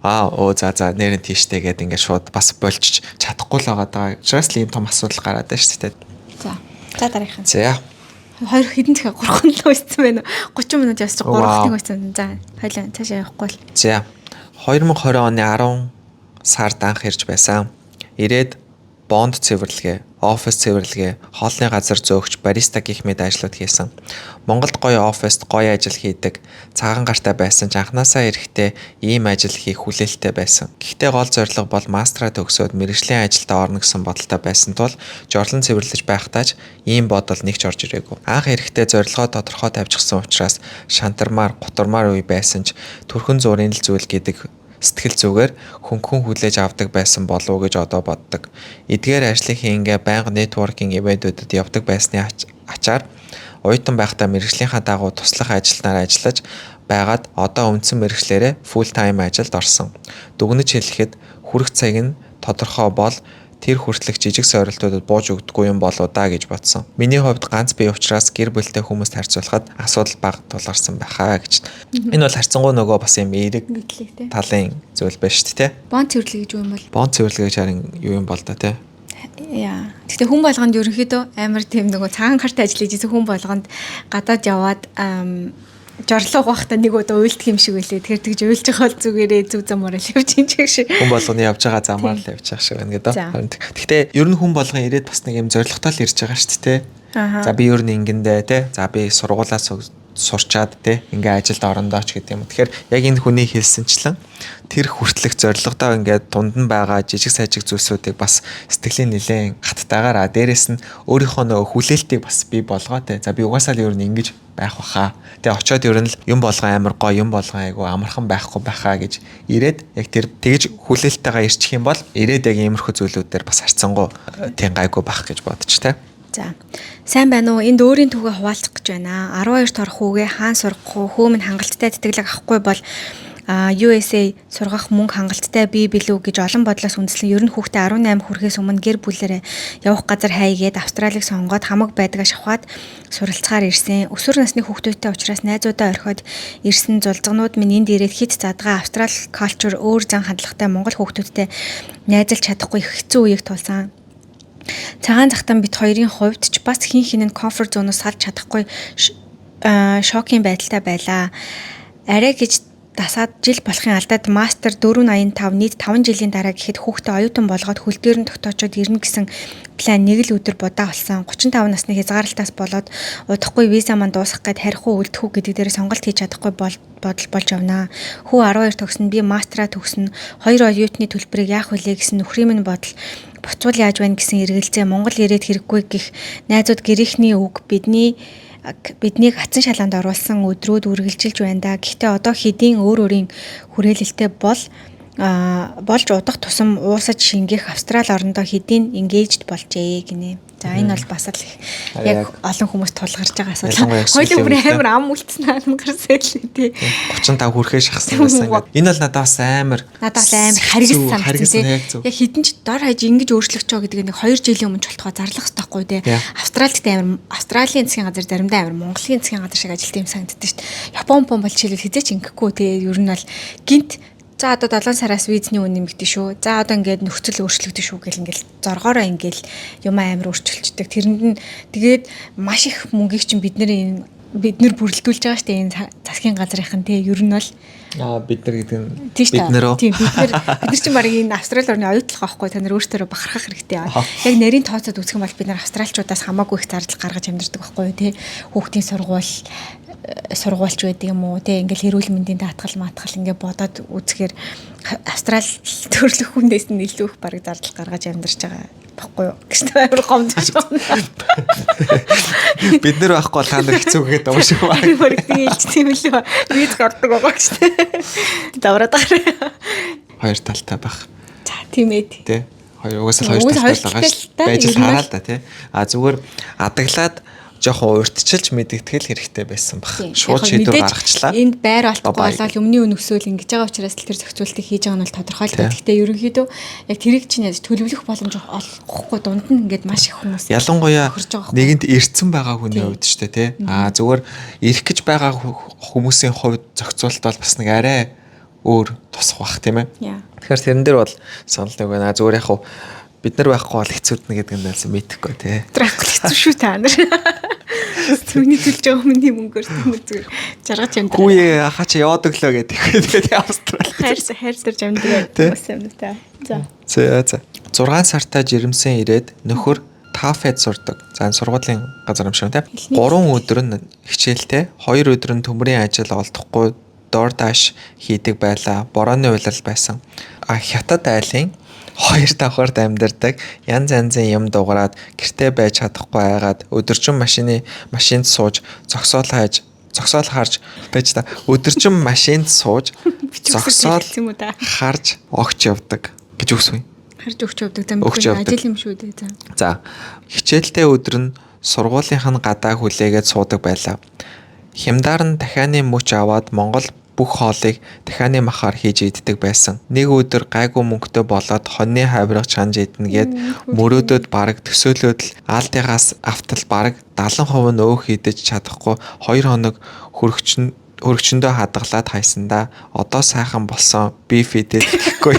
Speaker 2: аа өө за за нэрэн тийштэй гээд ингээ шууд бас болчих чадахгүй л байгаа даа. Учраас л ийм том асуудал гараад байна шүү дээ.
Speaker 1: За. За, дараагийнх нь.
Speaker 2: За.
Speaker 1: Хоёр хэдэн дахиад 3 л үйсэн байна уу? 30 минут явсан, 3 нэг үйсэн. За, хоёлаа цаашаа явахгүй л.
Speaker 2: За. 2020 оны 10 сард анх ирж байсан. Ирээд бонд цэвэрлэгээ, офис цэвэрлэгээ, хоолны газар зөөгч, бариста гэх мэт ажлууд хийсэн. Монголд гоё оффист гоё ажил хийдэг, цагаан гартай байсан ч анханасаа эрэхтэй ийм ажил хийх хүлээлттэй байсан. Гэхдээ гол зорилго бол мастраа төгсөөд мэргэжлийн ажилдаа орно гэсэн бодолтой байсан тул жорлон цэвэрлэж байхдаа ч ийм бодол нэг ч орж ирээгүй. Анх эрэхтэй зорилгоо тодорхой тавьчихсан учраас шантармаар, гутармаар үе байсан ч төрхөн зуурын л зүйл гэдэг сэтгэл зүгээр хөнгөн хүлээж авдаг байсан болов уу гэж одоо боддог. Эдгээр ажлын хийнгээ байнга networking event үүдэд явдаг байсны ачаар оюутан байхдаа мэргэжлийнхаа дагуу туслах ажилтнаар ажиллаж байгаад одоо үндсэн мэргэжлээрээ full time ажилд орсон. Дүгнэж хэлэхэд хүрэх цаг нь тодорхой бол тэр хүртэлх жижиг сойролтуудад бууж өгдөггүй юм болоо да гэж бодсон. Миний хувьд ганц бие учраас гэр бүлтэй хүмүүст харьцуулахад асуудал бага тулгарсан байхаа гэж. Энэ бол харьцангуй нөгөө бас юм эерэг талын зүйл байна шүү дээ, тэ.
Speaker 1: Бонд цэвэрлэг гэж юу юм бол?
Speaker 2: Бонд цэвэрлэг гэж харин юу юм бол да, тэ.
Speaker 1: Яа. Гэхдээ хүн болгонд ерөнхийдөө амар тийм нөгөө цагаан гартай ажил хийж хүн болгонд гадаад яваад жорлоо байхдаа нэг удаа уйлдах юм шиг байлээ. Тэгэхээр тэгж уйлж байгаа бол зүгээрээ зүг замаар л явж ин ч шиг.
Speaker 2: Хүн болгоны явж байгаа замаар л явж байгаа шиг байна гэдэг. Гэхдээ ер нь хүн болгон ирээд бас нэг юм зорилготой л ирж байгаа шүү дээ. За, би ер нь ингэндээ те. За, би сургуулаас сурчаад те, ингээ ажилд орондоо ч гэдэг юм. Тэгэхээр яг энэ хүний хэлсэнчлэн тэр хүртлэх зорилгодоо ингээд дунд нь байгаа жижиг сажиг зүйлсүүдийг бас сэтгэлийн нэлээд хаттайгаар, дээрэс нь өөрийнхөө нөгөө хүлээлтийг бас бий болгоо те. За, би угаасаа л ер нь ингэж байх баха. Тэгээ очиод ер нь л юм болгон амар гоё, юм болгон айгу амархан байхгүй байхаа гэж ирээд яг тэр тэгж хүлээлттэйгээ ирчих юм бол ирээд яг иймэрхүү зүйлүүдээр бас харьцангуй тийм гайгүй байх гэж бодож те.
Speaker 1: За. Сайн байна уу? Энд өөрийн түүхээ хуваалцах гэж байна. 12 торох хүүгээ хаан сургах уу? Хүү минь хангалттай тэтгэлэг авахгүй бол USA сургах мөнгө хангалттай бий билүү гэж олон бодлоос үндэслэн ер нь хүүхдээ 18 хүрэхээс өмнө гэр бүлээрээ явах газар хайгээд Австралиг сонгоод хамаг байдгаа шавхаад суралцахаар ирсэн. Өсвөр насны хүүхдүүдтэй учраас найзуудаа орхиод ирсэн зулзгнууд минь энд ирээд хит задгаа Австрал culture, өөр зан хандлагатай Монгол хүүхдүүдтэй найзалж чадахгүй их хэцүү үеийг тулсан. Цагаан захтан бид хоёрын хувьд ч бас хин хин нь comfort zone оос салж чадахгүй шокийн байдалтай байлаа. Арай гэж дасаад жил болохын алдаад мастер 485 нийт 5 жилийн дараа гэхэд хүүхдээ оюутан болгоод хөл дээр нь тогтоочод ирнэ гэсэн план нэг л өдөр будаа болсон. 35 насны хязгаарлалтаас болоод удахгүй виза маань дуусах гээд харих уу, үлдэх үү гэдэг дээр сонголт хийж чадахгүй бол бодол болж явнаа. Хүү 12 төгснө, би мастраа төгснө. Хоёр оюутны төлбөрийг яах вүлээ гэсэн нөхрийн минь бодол, буцвал яаж байна гэсэн эргэлзээ, Монгол ирээд хэрэггүй гих найзууд, гэрийнхний үг биднийг атсан шалаанд оруулсан өдрүүд үргэлжилж байна да. Гэхдээ одоо хэдийн өөр өөрийн хүрээлэлтэй бол Болж удах тусам уусаж шингэх Австрали орондоо хэдийн engaged болжээ гинэ. За, энэ бол бас л их яг олон хүмүүс тулгарч байгаа асуудал.
Speaker 2: Ялангуяа
Speaker 1: Хоёул бүр
Speaker 2: сүүлийн үед.
Speaker 1: амар ам үлдсэн аа гарсан л тий.
Speaker 2: 35 хүрэхээ шахсан байсан ингээд. Энэ бол надад бас амар
Speaker 1: Надад бас амар харгас
Speaker 2: хэцүү,
Speaker 1: санагдсан
Speaker 2: харгас
Speaker 1: тий.
Speaker 2: яг зөв.
Speaker 1: Яг хэдэн ч дор хаяж ингэж өөрчлөгчөө гэдэг нэг 2 жилийн өмнө ч болтгоо зарлах хэрэгтэй байхгүй тий. Австралид амар, Австралийн засгийн газар заримдаа амар Монголын засгийн газар шиг ажилтсан юм санагддаг шүү дээ. Япон пон бол жишээлбэл хэзээ ч ингэхгүй тий. Ер нь бол гинт за одоо 7 сараас визний үн нэмэгдэн шүү. За одоо ингээд нөхцөл өөрчлөгдөн шүү гэл ингээл зоргоороо ингээл юм амар өөрчилчдөг. Тэрэнд нь тэгээд маш их мөнгийг чинь бид нэр энэ бид нэр бүрэлдүүлж байгаа шүү дээ, энэ засгийн газрынхан тий. Ер нь бол
Speaker 2: Аа, бид нар гэдэг нь
Speaker 1: тийм шүү
Speaker 2: бид нэрөө.
Speaker 1: Тийм, бид нар чинь баг энэ Австрали орны оюутлах байхгүй, та нар өөрсдөө бахархах хэрэгтэй. Яг нарийн тооцоод үзэх юм бол бид нар австралчуудаас хамаагүй их зардал гаргаж амьдардаг байхгүй юу, тий. Хүүхдийн сургуульч байдаг юм уу, тий. Ингээл эрүүл мэндийн даатгал маатгал ингээ бодоод үзэхээр Австрали төрлөх хүнээс нь илүү их баг зардал гаргаж амьдарч байгаа байхгүй юу гэж амар гомдож байна.
Speaker 2: Бид нар байхгүй бол та нар хэцүү гэдэг юм шиг байна.
Speaker 1: Бараг тгийлж тийм л виз гардаг байгаа гэж. Давраад байгаа.
Speaker 2: Хоёр талтай байх.
Speaker 1: За, тийм ээ.
Speaker 2: Тэ. Хоёр угаасаа л хоёр
Speaker 1: Угаасаа
Speaker 2: талтай л байгаа шүү.
Speaker 1: хоёр талтай,
Speaker 2: Байж л
Speaker 1: ер нь
Speaker 2: хараа л да, тий. А зүгээр адаглаад жоохон урьдчилж мэдэгдэхэл хэрэгтэй байсан баг.
Speaker 1: Тийм.
Speaker 2: Шууд
Speaker 1: Яг
Speaker 2: шийдвэр
Speaker 1: мэдээж
Speaker 2: гаргачлаа.
Speaker 1: энд байр олдохгүй
Speaker 2: Bye-bye.
Speaker 1: болоод өмнө нь өсөөл ингэж байгаа учраас л тэр зохицуултыг хийж байгаа нь бол тодорхой л
Speaker 2: Тийм.
Speaker 1: дээ. Гэхдээ ерөнхийдөө яг тэрийг чинь яаж төлөвлөх боломж олгохгүй дунд нь ингээд маш их хүмүүс
Speaker 2: Ялангуяа
Speaker 1: тохирж байгаа байхгүй.
Speaker 2: нэгэнд ирцэн байгаа хүний
Speaker 1: Тийм.
Speaker 2: хувьд ч тий. А зүгээр ирэх гэж байгаа хүмүүсийн хувьд зохицуулалт бол бас нэг арай өөр тусах бах, тийм ээ.
Speaker 1: Яа.
Speaker 2: Тэгэхээр тэрэн дээр бол санал нэг байна. Зүгээр яг хав бид нар байхгүй бол хэцүүднэ гэдэг нь байсан мэдэхгүй тий.
Speaker 1: Тракл хэцүү шүү та нар. Түүний төлж байгаа миний мөнгөөр тийм зүгээр жаргаж амьдраа.
Speaker 2: Хүүе хаа чи яваад өглөө гэдэг. Тэгээд Австрали.
Speaker 1: Хайр хайр төрж амьдраа
Speaker 2: Тий.
Speaker 1: хүмүүс юм та. За.
Speaker 2: За за. 6 сартаа жирэмсэн ирээд нөхөр TAFE-д сурдаг. За, энэ сургуулийн газар юм шиг тийм.
Speaker 1: Хэлний
Speaker 2: 3 өдөр нь хичээлтэй, 2 өдөр нь төмрийн ажил олдохгүй DoorDash хийдэг байлаа. Борооны улирал байсан. А хятад айлын хоёр давхарт амьдардаг, янз янзын юм дуграад гэртээ байж чадахгүй айгаад өдөржин машинд сууж зогсоол хайж зогсоол харж байж та өдөржин машинд сууж
Speaker 1: Бичиг үсэг
Speaker 2: зогсоол
Speaker 1: хэлсэн юм уу та?
Speaker 2: харж огч явдаг гэж үгс үү?
Speaker 1: Харж өгч явдаг. За,
Speaker 2: Өгч
Speaker 1: мэдгүй
Speaker 2: явдаг.
Speaker 1: ажил юм шүү дээ. За.
Speaker 2: За, хичээлдээ өдөр нь сургуулийнх нь гадаа хүлээгээд суудаг байлаа. Хямдаар нь дахианы мөч аваад Монгол бүх хоолыг дахианы махаар хийж иддэг байсан. Нэг өдөр гайгүй мөнгөтэй болоод хоньны хавирга чанж иднэ гээд мөрөөдөөд бараг төсөөлөөд л Aldi-гаас автал бараг 70% нь өөх идэж чадахгүй 2 хоног хөргөчөндөө хадгалаад хайсандаа одоо сайхан болсон, beef идээд гэхгүй.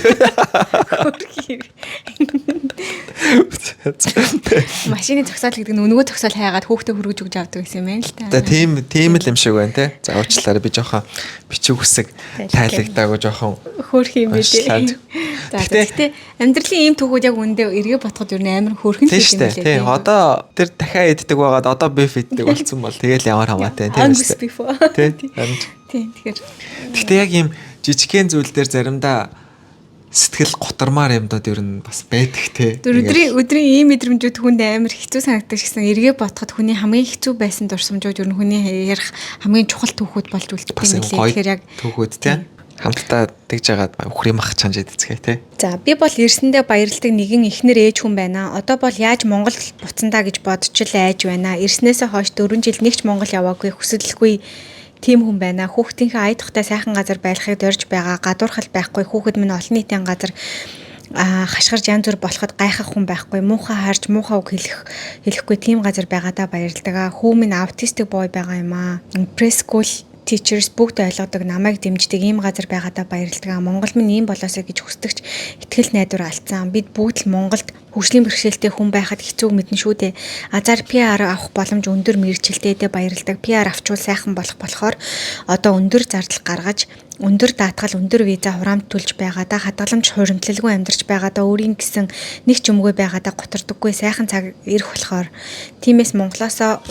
Speaker 1: Машины зогсоол гэдэг нь өнгөө зогсоол хайгаад хүүхдээ хөргөж өгж авдаг гэсэн юм байна л та.
Speaker 2: За, тийм л юм шиг байна те. За, уучлаарай, би жоохон бичиг үсэг тайлагдаагүй жоохон
Speaker 1: Хөөх юм бэ
Speaker 2: уншлаад.
Speaker 1: те. За, гэхдээ амьдралын ийм түүхүүд яг үндэ эргээ бодоход ер нь амар хөөрхөн
Speaker 2: Тийм
Speaker 1: л
Speaker 2: шүү
Speaker 1: юм
Speaker 2: дээ.
Speaker 1: лээ.
Speaker 2: Тийм, одоо тэр дахиад иддэг байгаад одоо beef иддэг болсон бол тэгэл ямар хамаатай, тийм
Speaker 1: Angus
Speaker 2: үү?
Speaker 1: beef.
Speaker 2: Тийм. Харин ч.
Speaker 1: Тийм, тэгэхээр
Speaker 2: Гэхдээ яг ийм жижигхэн зүйл дээр заримдаа сэтгэл гутармаар юмдад ер нь бас байдаг те.
Speaker 1: Тэр өдрийн ийм мэдрэмжүүд хүнд амар хэцүү санагддаг гэсэн эргээ бодоход хүний хамгийн хэцүү байсан дурсамжууд ер нь хүний ярих хамгийн чухал түүхүүд болж үлддэг
Speaker 2: бас
Speaker 1: юм
Speaker 2: юм
Speaker 1: лээ.
Speaker 2: гоё
Speaker 1: Тэгэхээр яг
Speaker 2: түүхүүд те. Хамтдаа тэгж жагаад үхрийн мах чанж идцгээе те.
Speaker 1: За, би бол ирсэндээ баярладаг нэгэн эхнэр ээж хүн байна. Одоо бол яаж Монгол буцандаа гэж бодож л айж байна. Ирснээсээ хойш 4 жил нэгч Монгол яваагүй, хүсэлгүй тийм хүн байна. Хүүхдийнхээ ая тухтай сайхан газар байхыг дорж байгаа. Гадуурхал байхгүй. Хүүхэд минь олон нийтийн газар хашгирж янз бүр болоход гайхах хүн байхгүй. Муухай харж муухай үг хэлэхгүй тийм газар байгаадаа баярладаг. Хүү минь autistic boy байгаа юм аа. Preschool teachers бүгд ойлгодог, намайг дэмждэг ийм газар байгаадаа баярладаг. Монгол минь ийм болоосой гэж хүсдэгч итгэл найдвар алдсан. Бид бүгд л Монголд хөгжлийн бэрхшээлтэй хүн байхад хэцүүг мэднэ шүү дээ. Азар PR авах боломж өндөр мэргэжилтэйдээ баярладаг. PR авчвал сайхан болох болохоор одоо өндөр зардал гаргаж өндөр даатгал, өндөр виза хураамт төлж байгаадаа хадгаламж хуримтлалгүй амьдарч байгаадаа өөрийн гэсэн нэг ч юмгүй байгаадаа гутардаггүй, сайхан цаг ирэх болохоор. Тиймээс Монголоосоо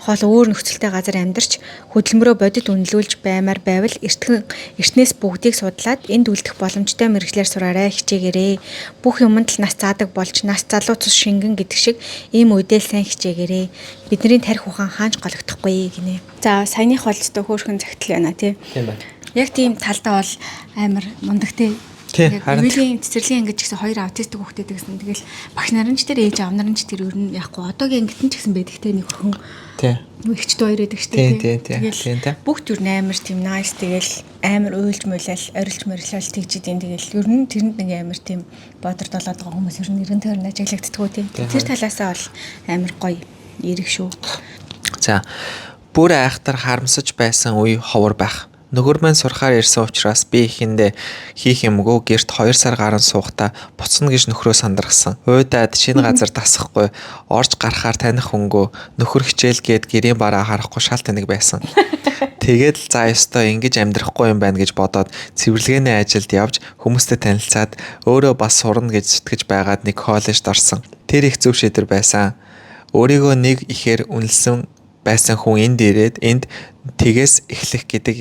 Speaker 1: хол өөр нөхцөлтэй газар амьдарч хөдөлмөрөө бодит үнэлүүлж баймаар байвал эртнээс бүгдийг судлаад энд үлдэх боломжтой мэргэжлээр сураарай, хичээгээрэй. Бүх юмд л нас заадаг болж нас залуу цус шингэн гэдэг шиг ийм үедээ л сайн хичээгээрэй. Бидний тарих ухаан хаанч гологдохгүй гинэ. За, саяных бол өстө хөөрхөн загтал байна тий.
Speaker 2: Тийм байна.
Speaker 1: Яг тийм талдаа бол амар мундагтэй. Ивэлийн цэцэрлэгийн ангид ч гэсэн хоёр аутистик хүүхдээ гэсэн. Тэгэл багш нар нь ч тэр ээж аав нар нь ч тэр ер нь яахгүй одоогийн ангид нь ч гэсэн байдаг те нэг охин.
Speaker 2: Тий.
Speaker 1: Эгчтэй хоёр байдаг шүү
Speaker 2: дээ. Тий.
Speaker 1: Бүгд ер нь амар тийм nice тэгэл амар уйлж муйлал, орилж морилол тэгж идэв. Тэгэл ер нь тэрэнд нэг амар тийм бодор долоод байгаа хүмүүс ер нь эргэн тойронд ажиглагддгүү тийм. Тэр талаасаа бол амар гоё эрэг шүү.
Speaker 2: За бүр айхтар харамсаж байсан үе ховор байх. Нөхөр маань сурахаар ирсэн учраас би эхэндээ хийх юмгүй гэрт 2 сар гарan суухдаа буцна гэж нөхрөө сандаргасан. Уйдаад шинэ газар дасахгүй, орж гарахаар таних хүнгүй, нөхөр хичээл гээд гэрийн бараа харахгүй шал тэнэг байсан. Тэгээд л за ёстой ингэж амьдрахгүй юм байна гэж бодоод цэвэрлэгээний ажилд явж хүмүүстэй танилцаад өөрөө бас сурна гэж сэтгэж байгаад нэг коллежд орсон. Тэр их зөв шийдвэр байсан. Өөрийгөө нэг ихээр үнэлсэн байсан хүн энд ирээд энд тэгээс эхлэх гэдэг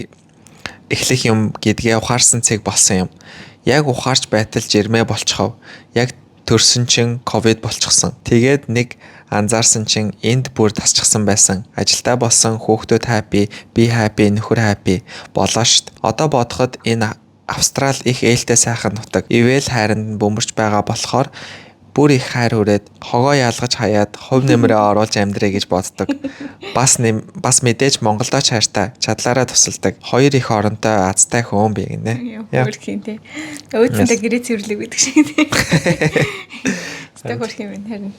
Speaker 2: эхлэх юм гэдгээ ухаарсан цэг болсон юм. Яг ухаарч байтал жирмээ болчихов. Яг төрсөн чин ковид болчихсон. Тэгээд нэг анзаарсан чин энд бүр тасчихсан байсан. Ажилдаа болсон, хүүхдүүд happy, би happy, нөхөр happy болоо шт. Одоо бодоход энэ Австрал их ээлтэй сайхан нутаг. Ивэл хайранд нь бөмбөрч байгаа болохоор бүр их хайр хүрээд хогоо ялгаж хаяад хувь нэмрээ оруулж амьдрая гэж боддог. Бас бас мэдээж Монголдоо ч хайртай, чадлаараа тусалдаг. Хоёр их оронтой азтай хөөн би гинэ.
Speaker 1: Хөөрхөн тий. Өөцөндөө гэрээ цэвэрлэг гэдэг шиг тий. Өстой хөөрхөн юм байна харин.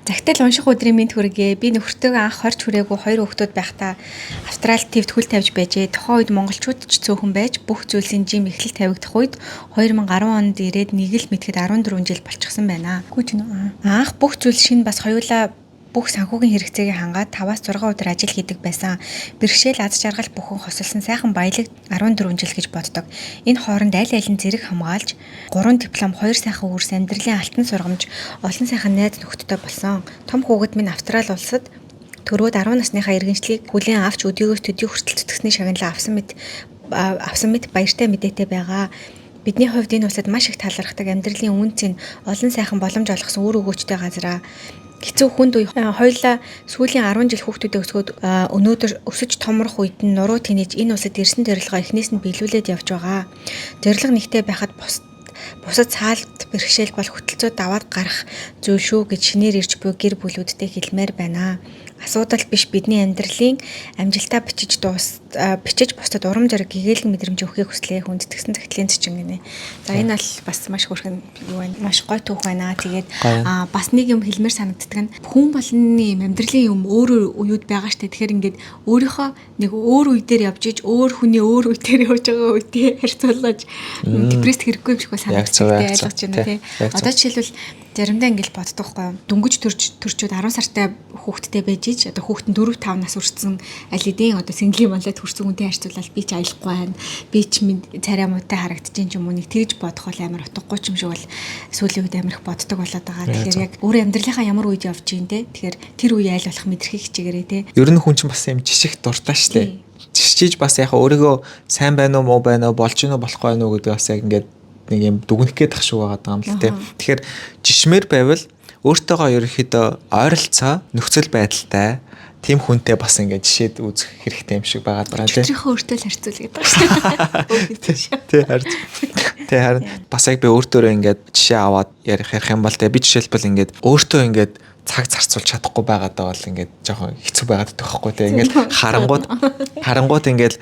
Speaker 1: Загтал унших өдрийн мэнд хүргэе. Би нөхөртөөгөө анх хорч хүрээгүй хоёр хүүхдүүд байхдаа Австралид твд хөл тавьж байжээ. Тухайн үед монголчууд ч цөөхөн байж бүх зүйлсийн жим эхлэл тавигдах үед 2010 онд ирээд нэг л мэтгэд 14 жил болчихсон байна. Гүү ч нөө. Анх бүх зүйл шинэ бас хоёулаа бүх санхүүгийн хэрэгцээгээ хангаад 5-аас 6 өдөр ажил хийдэг байсан. Бэрхшээл аз жаргал бүхэн хосолсон сайхан баялаг 14 жил гэж боддог. Энэ хооронд аль аль нь зэрэг хамгаалж 3 диплом, 2 сайхан үрс, амьдралын алтан сургамж, олон сайхан найз нөхдөдтэй болсон. Том хүүхэд минь Австрали улсад төрөөд 10 насныхаа иргэншлийг хүлээн авч өдийгөөс төдий хүртэл зүтгэсний шагналаа авсан мэт баяртай мэдээтэй байгаа. Бидний хувьд энэ улсад маш их талархдаг, амьдралын үнэ цэн олон сайхан боломж олгосон үр өгөөчтэй газраа. Хэцүү хүнд үе хоёулаа сүүлийн 10 жил хүүхдүүдээ өсгөөд өнөөдөр өсөж томрох үед нь нуруу тэнэж энэ улсад ирсэн зорилгоо эхнээс нь биелүүлээд явж байгаа. Зорилго нэгтэй байхад бусад цаалт бэрхшээл бол хөтөлцөө даваад гарах зүйл шүү гэж шинээр ирж буй гэр бүлүүдтэй хэлмээр байна. Асуудал биш бидний амьдралын амжилтаа бичиж бусдад урам зориг гэгээлэг мэдрэмж өгөхийг хүслээ. Хүндэтгэсэн загтлын зочин гинэ. За энэ бол бас маш хөөрхөн юу байна. Маш гой түүх байна. Тэгээд бас нэг юм хэлмээр санагддаг нь хүн болгоны юм амьдралын юм өөр үеуд байгаа штэ. Тэгэхээр ингээд өөрийнхөө нэг өөр үе дээр явж иж өөр хүний өөр үе дээр явж байгаа үедээ харьцуулаж депресд хэрэггүй юм шиг санагддаг. Ойлгож байна тий. Одоо жишээлбэл заримдаа ингэж боддог байхгүй юу? Дөнгөж төрчөөд 10 сартай хүүхэдтэй байж ич одоо хүүхэд нь 4 5 нас хүрсэн аль хэдийн одоо сэнгэлийн малад хүрсэн хүнтэй харьцуулаад би ч аялахгүй байна. Би ч царай муутай харагдчихээн ч юм уу нэг тэгж бодох бол амар утгагүй ч юм шиг бол сүүлийн үед амар их боддог болоод байгаа. Тэгэхээр яг өөр амьдралынхаа ямар үед явж гин те. Тэгэхээр тэр үе аль болох мэдрэхийг хичээгээрэй те.
Speaker 2: Ер нь хүн чинь бас юм жиших дуртай штэ. Жишжиж бас яг өөрийгөө сайн байна уу муу байна уу болж гинүү болохгүй байна уу гэдэг бас яг ингээд нэг юм дүгнэх гээд тах шиг байгаа юм л те. Тэгэхээр жишмээр байвал өөртөөгөө ерөнхийдөө ойролцоо нөхцөл байдалтай тийм хүнтэй бас ингээд жишээд үзэх хэрэгтэй юм шиг байгаа даа
Speaker 1: тийм. Өчигдрийнхөө өөртөө л харьцуул гэдэг байгаа шүү дээ.
Speaker 2: Тий харин. Тий харин бас яг би өөртөөрөө ингээд жишээ аваад ярих юм бол те би жишээлбэл ингээд өөртөө ингээд цаг зарцуулж чадахгүй байгаадаа бол ингээд жоохон хэцүү байгаад байдаг байхгүй те. Ингээд харангуут ингээд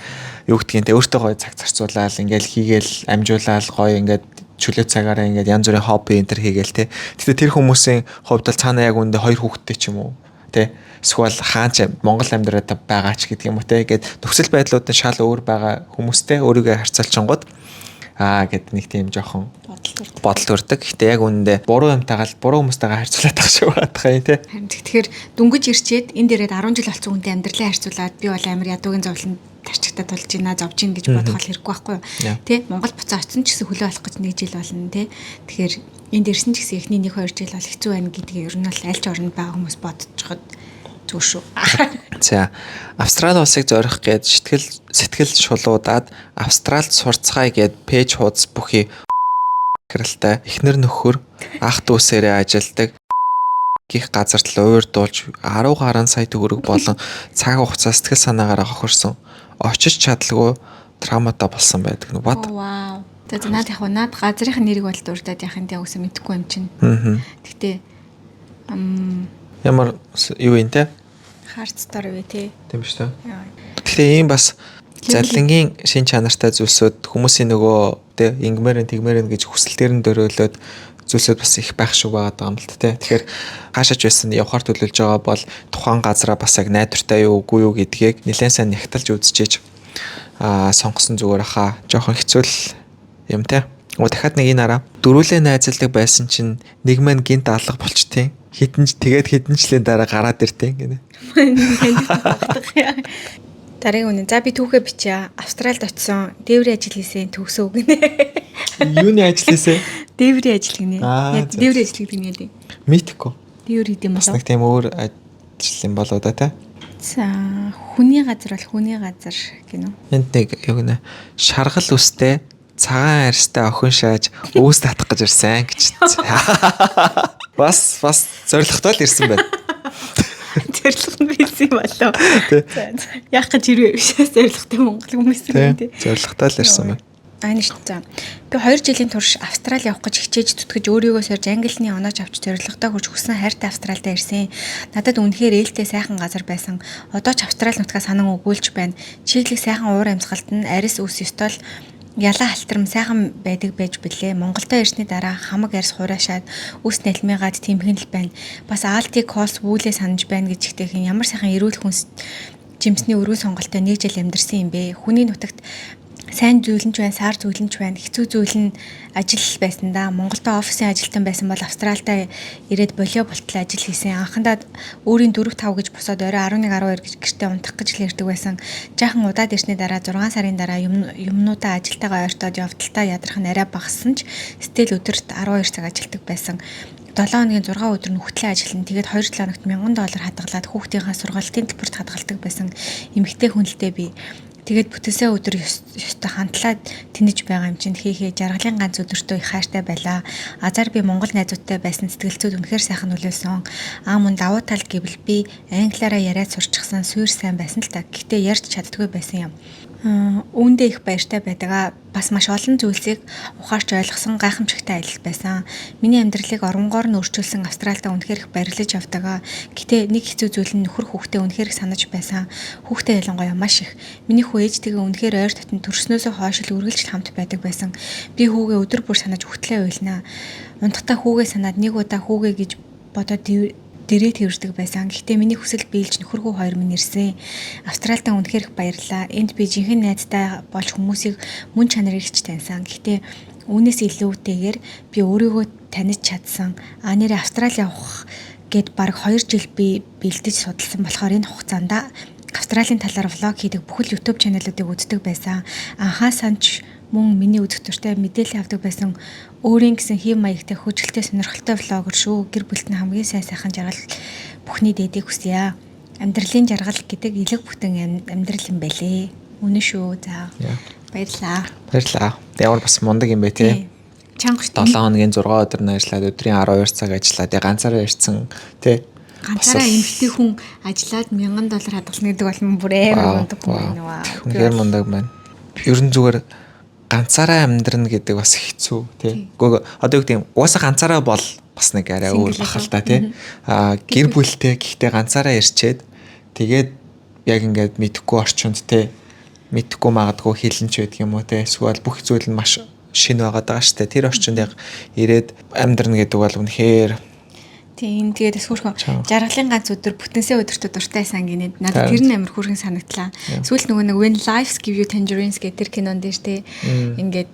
Speaker 2: юу гэдгийг те өөртөө гоё цаг зарцуулаад ингээд хийгээл амжуулаад гоё ингээд чөлөө цагаараа ингээд янз бүрийн хобби энэ төр хийгээл те. Гэтэ тэр хүмүүсийн хувьд бол цаана яг үүндээ хоёр хүүхэдтэй ч юм уу те. Эсвэл хаан ч Монгол амьдраад байгаа ч гэдэг юм уу те. Ингээд нөхцөл байдлууд нь шал өөр байгаа хүмүүстэй өөрийгөө харьцуулчингууд аа гэд нэг тийм жоохон бодол төрдөг. Гэтэ яг үүндээ буруу юмтайгаа буруу хүмүүстэйгээ харьцуулаад байгаа шиг байгаа юм тий.
Speaker 1: Харин тэгэхээр дөнгөж ирчээд энэ дээрээ 10 жил болсон хүнтэй амьдралаа харьцуулаад би бол амар ядуугийн зовлон тарчигтаа тулж байна, зовж гин гэж бодох бол хэрэггүй байхгүй юу? Тэ Монгол буцаа очсон ч гэсэн хөлөө олох гэж нэг жил болно тий. Тэгэхээр энд ирсэн ч гэсэн эхний 1 2 жил бол хэцүү байна гэдгийг ер нь бол аль ч оронд байгаа хүмүүс бодчиход зүгээр шүү.
Speaker 2: За Австрали улсыг зорих гээд сэтгэл шулуудаад Австралид сурцгаая гээд пэйж хуудас бүхий хэрэлтэй эхнэр нөхөр ах дүүсээрээ ажилдаг гих газарт л уур дуулж 10 гаруй сая төгрөг болон цаг хугацаа сэтгэл санаагаараа хохирсон. Очиж чадалгүй травматай болсон байдаг. What?
Speaker 1: Вау. За за, наад яг наад газрын нэрийг бол дурдаад яах юм те, үгүй мэдэхгүй юм чинь. Гэтэ
Speaker 2: Ямар юу юм те?
Speaker 1: Hard story вэ те?
Speaker 2: Тийм шүү дээ. Тэгэхээр ийм бас залингийн шин чанартай зүйлсүүд хүмүүсийн нөгөө те ингэмээр нь тэгмээр нь гэж хүсэлтээр нь дөрөөлөөд зүйлсүүд бас их байх шиг байгаа юм л та те. Тэгэхээр хаашаач байсан явхаар төлөвлөж байгаа бол тухайн газараа бас яг найдвартай юу үгүй юу гэдгийг нэлээд сайн нягталж үзчихэж сонгосон зүгээр хаа. Жохон хэцүү л юм те. Оо, дахиад нэг энэ араа. Дөрвүүлээ найзалдаг байсан чинь нэг мань гинт алга болчтیں۔ Хитэн ч тэгээд хэдэн жилийн дараа гараад иртیں гинэ.
Speaker 1: Дараагийн үнэ. За, би түүхээ бичье. Австралид очисон. Дээврийн ажил хийсэн, төгсөө гинэ.
Speaker 2: Юуны ажил хийсэн?
Speaker 1: Дээврийн ажил гинэ. Яг дээврийн ажил гэдэг нь яа.
Speaker 2: Мэдхгүй.
Speaker 1: Дээвэр гэдэг юм
Speaker 2: Бас нэг тийм өөр ажил юм болоо да те.
Speaker 1: За, хүний газар бол хүний газар гинэ.
Speaker 2: Энд нэг юу гинэ, шаргал үстэй цагаан арьстай охин шааж өөс татах гэж ирсэн гэж. Бас зоригтой л ирсэн байна.
Speaker 1: Зорилго нь байсан юм болоо. За. Яах гэж ирвэ биш, зорилготой монгол хүмүүс юм тий.
Speaker 2: Зоригтой л ирсэн байна.
Speaker 1: Аа, шүү. За. Би 2 жилийн турш Австрали явах гэж хичээж зүтгэж, өөрийгөө сорж, англи онооч авч, зорилготой хүрч, хүссэн хайртай Австралидаа ирсэн. Надад үнэхээр ээлтэй сайхан газар байсан. Одоо ч Австрали нутгаа санан өгүүлж байна. Чиглэг сайхан уур амьсгалт нь арьс үс ёстой л ялаа халтрам сайхан байдаг байж билээ. Монголдо ирсний дараа хамаг арьс хураашаад, үс налмигаад тэмхэн л байна. Бас Aldi, Coles вүүлээ санаж байна гэж ихтэйхэн ямар сайхан эрүүл хүнс жимсний өргөн сонголттой нэг жил амьдарсан юм бэ. Хүний нутагт сайн зүйл нь ч байна, саар зүйл нь ч байна. Хэцүү зүйл нь ажил байсан да. Монголдо офисын ажилтан байсан бол Австралидаа ирээд болио болтол ажил хийсэн. Анхандаа өөрийн 4 5 гэж босоод орой 11 12 гэж гэртээ унтах гэж л ирдэг байсан. Жаахан удаад ирсний дараа 6 сарын дараа юм юмнуудаа ажилтайгаа ойртоод явдалтай ядрах нь арай багассан ч still өдөрт 12 цаг ажилладаг байсан. 7 хоногийн 6 өдөр нь хөтлөө ажиллана. Тэгээд 2 7 хоногт 1000 доллар хадгалаад хүүхдийнхаа сургалтын төлбөрт хадгалдаг байсан. Эмэгтэй хүнэлтэй би. Тэгээд бүтэнсээ өдөр ёстой хандлаа тэнэж байгаа юм чинь, хийхээ жаргалын ганц өдөртөө их хайртай байлаа. Азар би монгол найзуудтай байсан сэтгэл зүйд үнэхээр сайхан нөлөөлсөн. Аа, мөн давуу тал гэвэл би англиараа яриад сурчихсан, суур сайн байсан л та. Гэхдээ ярьж чаддгүй байсан юм. Үүндээ их баяртай байдаг аа. Бас маш олон зүйлсийг ухаарч ойлгосон гайхамшигтай аялал байсан. Миний амьдралыг оронгоор нь өөрчилсөн Австралидаа үнэхээр их баярлаж явдаг аа. Гэтэ нэг хэцүү зүйл нь нөхөр хүүхдээ үнэхээр их санаж байсан. Хүүхдээ ялангуяа маш их. Миний хүү ээжтэйгээ үнэхээр ойр дотн төрснөөсөө хойш л үргэлж хамт байдаг байсан. Би хүүгээ өдөр бүр санаж үхтлээ уйлнаа. Унтахтаа хүүгээ санаад нэг удаа хүүгээ гэж бодоод дэрээ тэрвэрдэг байсан. Гэхдээ миний хүсэл биелж нөхөр хүү хоёр минь ирсэн. Австралидаа үнэхээр их баярлалаа. Энд би жинхэнэ найзтай болж хүмүүсийг мөн чанарыг ч таньсан. Гэхдээ үүнээс илүүтэйгээр би өөрийгөө таних чадсан. А нэрээ Австрали явах гээд бараг 2 жил би бэлдэж судалсан болохоор энэ хугацаанд Австралийн талаар vlog хийдэг бүхэл YouTube channel уудыг үздэг байсан. Анхаа санч мөн миний үзэх дуртай мэдээлэл авдаг байсан өөрийн гэсэн хэв маягтай, хөгжилтэй, сонирхолтой vlogger шүү. Гэр бүлд нь хамгийн сайн сайхан жаргал бүхний дээдийг хүсье. Амьдралын жаргал гэдэг элэг бүтэн амьдрал юм байлээ. Үнэн шүү. За. Баярлалаа.
Speaker 2: Баярлалаа. Ямар бас мундаг юм бэ те.
Speaker 1: Чанга шүү.
Speaker 2: 7 хоногийн 6 өдөр нь ажиллаад, өдрийн 12 цаг ажиллаад, тэгээ ганцаараа ирсэн те.
Speaker 1: Ганцаараа эмэгтэй хүн ажиллаад 1000 доллар хадгална гэдэг бол бүр амар мундаг хүн байна уу.
Speaker 2: Үнэхээр мундаг байна. Ер нь зүгээр ганцаараа амьдрна гэдэг бас хэцүү тий. Гэхдээ одоо юу гэдэг юм, угаасаа ганцаараа бол бас нэг арай өөр бах л та тий. Аа, гэр бүлтэй гэхдээ ганцаараа ирчээд, тэгээд яг ингээд мэдхгүй орчинд тий, мэдхгүй магадгүй хилэнч байдаг юм уу те, эсвэл бүх зүйл нь маш шинэ байгаад байгаа штэ. Тэр орчинд яг ирээд амьдрна гэдэг бол үнэхээр
Speaker 1: Тийм, тэгээд бас хөөрхөн жаргалын ганц өдөр бүтэнсээ өдөртөө дуртай сан гинэд надад тэр нь амар хөөрхөн санагдлаа. Сүүлд нөгөө нэг When Life Gives You Tangerines гэх тэр кинон дээр те, ингээд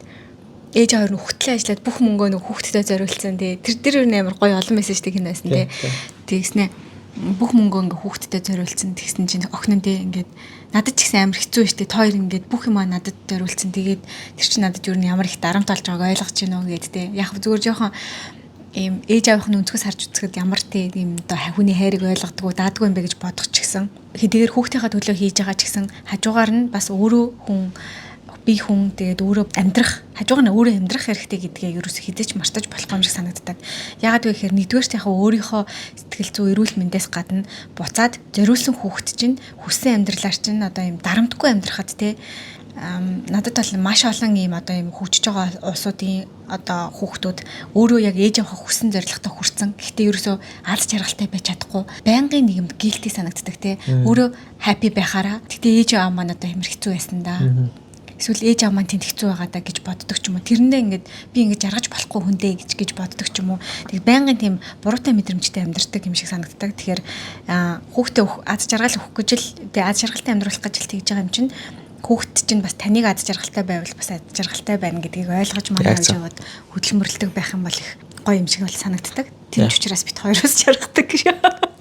Speaker 1: ээж хоёр нь хөтлөө ажиллаад бүх мөнгөө нэг хүүхдэд зориулсан те. Тэр тэр юу амар гоё олон мессежтэй кино байсан те. Тэгснэ бүх мөнгөө ингээ хүүхдэд зориулсан. Тэгсэн чинь охин нь те, ингээд надад ч гэсэн амар хэцүү штэ. Та хоёр ингээд бүх юмаа надад зориулсан. Тэгээд тэр чинь надад юу ямар их дарамт болж байгааг ойлгож байна уу гэд те. Яг зүгээр жоохон ийм ээж аавынх нь өнцгөөс харж үзэхэд ямар те ийм одоо хүний хайрыг ойлгодгоо даадгүй юм бэ гэж бодох ч гэсэн хэдийгээр хүүхдийнхаа төлөө хийж байгаа ч гэсэн хажуугаар нь бас өөрөө хүн, би хүн, тэгээд өөрөө амьдрах, хажуугаар нь өөрөө амьдрах хэрэгтэй гэдгээ ерөөсө хэзээ ч мартаж болохгүй юм шиг санагддаг. Яагаад вэ гэхээр нэгдүгээр яг өөрийнхөө сэтгэл зүй, эрүүл мэндээс гадна буцаад зориулсан хүүхэд чинь хүссэн амьдралаар чинь одоо юм дарамтгүй амьдрахад те. Надад бол маш олон ийм одоо ийм хөгжиж байгаа улсуудын одоо хүүхдүүд өөрөө яг ээж авах хүссэн зорилготой хүрсэн. Гэхдээ ерөөсөө аз жаргалтай байж чадахгүй. Байнгын нэг юм guilty санагддаг те. Өөрөө happy байхаараа. Гэхдээ ээж аав маань одоо амар хэцүү байсан да. Эсвэл ээж аав маань тэнд хэцүү байгаа даа гэж боддог ч юм уу. Тэрэндээ ингээд би ингээд жаргаж болохгүй хүндээ гэж боддог ч юм уу. Тэг байнгын тийм буруутай мэдрэмжтэй амьдардаг юм шиг санагддаг. Тэгэхээр хүүхдээ аз жаргал өгөх гэж л тэг аз жаргалтай амьдруулах гэж л тэгж байгаа юм чинь хүүхэд чинь бас таныг аз жаргалтай байвал бас аз жаргалтай байна гэдгийг ойлгож манай хавж яваад хөдөлмөрлөдөг байх юм бол их гоё юм шиг бол санагддаг. Тэр ч учраас бит хоёроос жаргадаг гэж.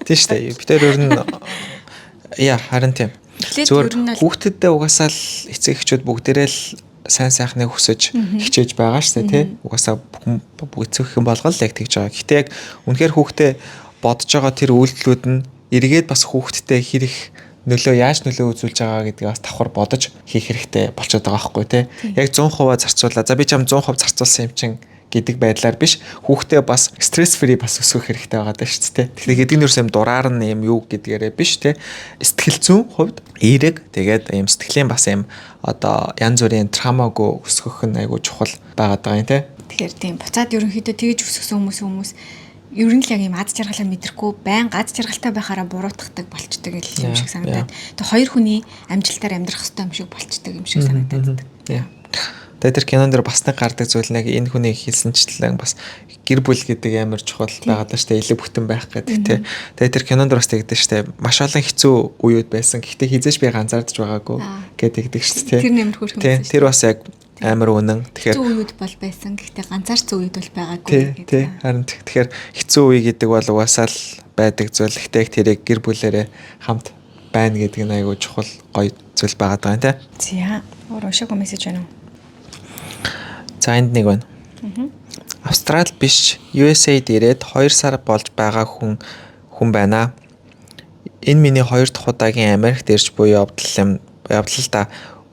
Speaker 2: Тийм шүү дээ. Бид тэр өөр нь яа харин тийм. Зүгээр хүүхдүүддээ угаасаа л эцэг эхчүүд бүгдээрээ л сайн сайхныг хүсэж хичээж байгаа шүү дээ тий. Угаасаа бүгд эцэг эх болгол яг тэгж байгаа. Гэхдээ яг үнэхээр хүүхдээ бодож байгаа тэр үйлдэлүүд нь эргээд бас хүүхдтэй хэрэг нөлөө яаж нөлөө үзүүлж байгаа гэдгийг бас давхар бодож хийх хэрэгтэй болчиход байгаа байхгүй тий. Яг 100% зарцуулаа. За би чам 100% зарцуулсан юм чинь гэдэг байдлаар биш, хүүхдээ бас stress free бас өсгөх хэрэгтэй байгаа даа шүү дээ. Тэгэхээр гэдэг нь ерөөсөө юм дураар нь юм юу гэдгээрээ биш те. Сэтгэл зүйн хувьд эерэг, тэгээд юм сэтгэлийн бас юм одоо янз бүрийн trauma гүй өсгөх нь айгүй чухал байгаад байгаа юм те.
Speaker 1: Тэгэхээр тийм буцаад ерөнхийдөө тэгж өсгсөн хүмүүс ер нь л яг юм аз жаргалаа мэдрэхгүй, байн аз жаргалтай байхаараа буруутгадаг болчдөг юм шиг санагдаад. Тэг хоёр хүний амжилтаар амьдрах хэрэгтэй юм шиг болчдөг юм шиг санагдаад.
Speaker 2: Yeah. Тэгээд тэр кинон дээр бас нэг гардаг зүйл нэг энэ хүний хэлсэнчлэн бас гэр бүл гэдэг амар чухал байгаад байна шүү дээ. Элэг бүтэн байх гэдэг те. Тэгээд тэр кинон дээр бас тэгдэг шүү дээ. Маш олон хэцүү үеуд байсан. Гэхдээ хизээш би ганцаардж байгаагүй гэдэг тэгдэг шүү дээ.
Speaker 1: Тэр нэмэр хөөрхөн байсан.
Speaker 2: Тэр бас яг амар үнэн.
Speaker 1: Тэгэхээр хэцүү үеуд бол байсан. Гэхдээ ганцаарцсан үед бол байгаагүй
Speaker 2: гэдэг. Тий. Харин тэгэхээр хэцүү үе гэдэг бол угаасаа л байдаг зүйл. Гэхдээ тэрийг гэр бүлэрээ хамт байна гэдэг нь айгүй чухал гоё зүйл байгаад байгаа юм те.
Speaker 1: За, өөр уншаагүй мессеж байна уу?
Speaker 2: За, энд нэг байна. Австрал биш, USA дээрээд 2 сар болж байгаа хүн байна. Энэ миний 2 дахь удаагийн Америкт ирж буй явдал юм явдал л да.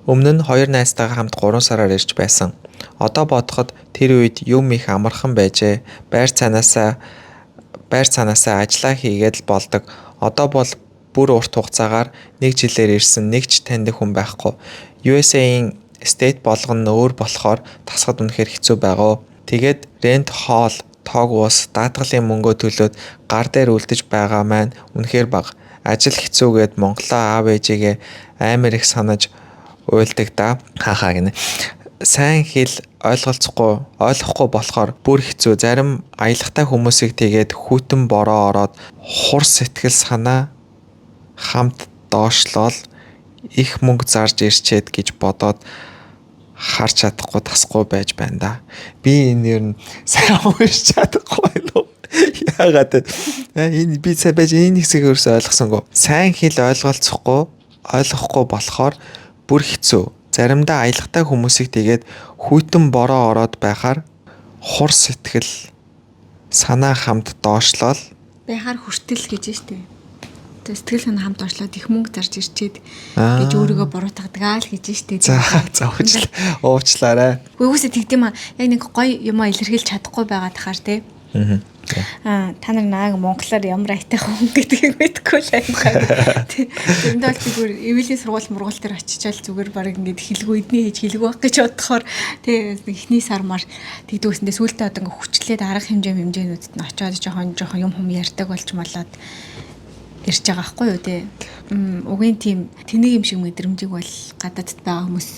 Speaker 2: Өмнө нь хоёр найзтайгаа хамт 3 сараар ирж байсан. Одоо бодоход тэр үед юм их амархан байжээ. Байр цаанаасаа ажиллаа хийгээд л болдог. Одоо бол бүр урт хугацаагаар нэг жилээр ирсэн нэг ч таньдаг хүн байхгүй. USA-ийн state болгоно нь өөр болохоор тасахад үнэхээр хэцүү байгаа. Тэгээд rent, хоол, тоог, ус, даатгалын мөнгөө төлөөд гар дээр үлдэж байгаа маань үнэхээр бага. Ажил хэцүүгээд Монголоо, аав ээжигээ амар их санаж уйлдаг да. Хаахаа гинэ. Сайн хэл ойлгохгүй болохоор бүр хэцүү. Зарим аялгатай хүмүүсийг тэгээд хүйтэн бороо ороод хур сэтгэл санаа хамт доошлол, их мөнгө зарж ирчээд гэж бодоод харж чадахгүй, тасахгүй байж байна да. Би энэ ер нь сайн уншиж чадахгүй байна уу? Яагаад вэ? Энэ би сайн байж энэ хэсгийг өөрсөө ойлгосонгүй. Сайн хэл ойлгохгүй болохоор бүр хэцүү. Заримдаа аялгатай хүмүүсийг тэгээд хүйтэн бороо ороод байхаар хур сэтгэл санаа хамт доошлол
Speaker 1: байхаар хүртэл гэж штэ. Тэгээ сэтгэл санаа хамт доошлоод их мөнгө зарж ирчээд гэж өөрийгөө буруутгадаг аа л гэж штэ.
Speaker 2: За, уучлаарай.
Speaker 1: Үгүйсээ тэгдэм аа. Яг нэг гоё юмаа илэрхийлж чадахгүй байгаа тахаар те. Аа, та нар нааг монголоор ямар айтай хүн гэдгийг мэдэхгүй л байна. Тэрэндээ бол би зүгээр эвэлийн сургууль мургуул дээр очичаал зүгээр баг ингээд хэлгүй, эдний хийж хэлгүй байх гэж бодохоор тий эхний сар мар тэгдэгсэндээ сүүлдээ одоо ингээд хүчлээд арга хэмжээнүүдэд нь очиод жоохон жоохон юм хум ярьдаг болж молоод ирж байгаа байхгүй юу тий. Угийн тийм тэнэг юм шиг мэдрэмжийг бол гадаадд байгаа хүмүүс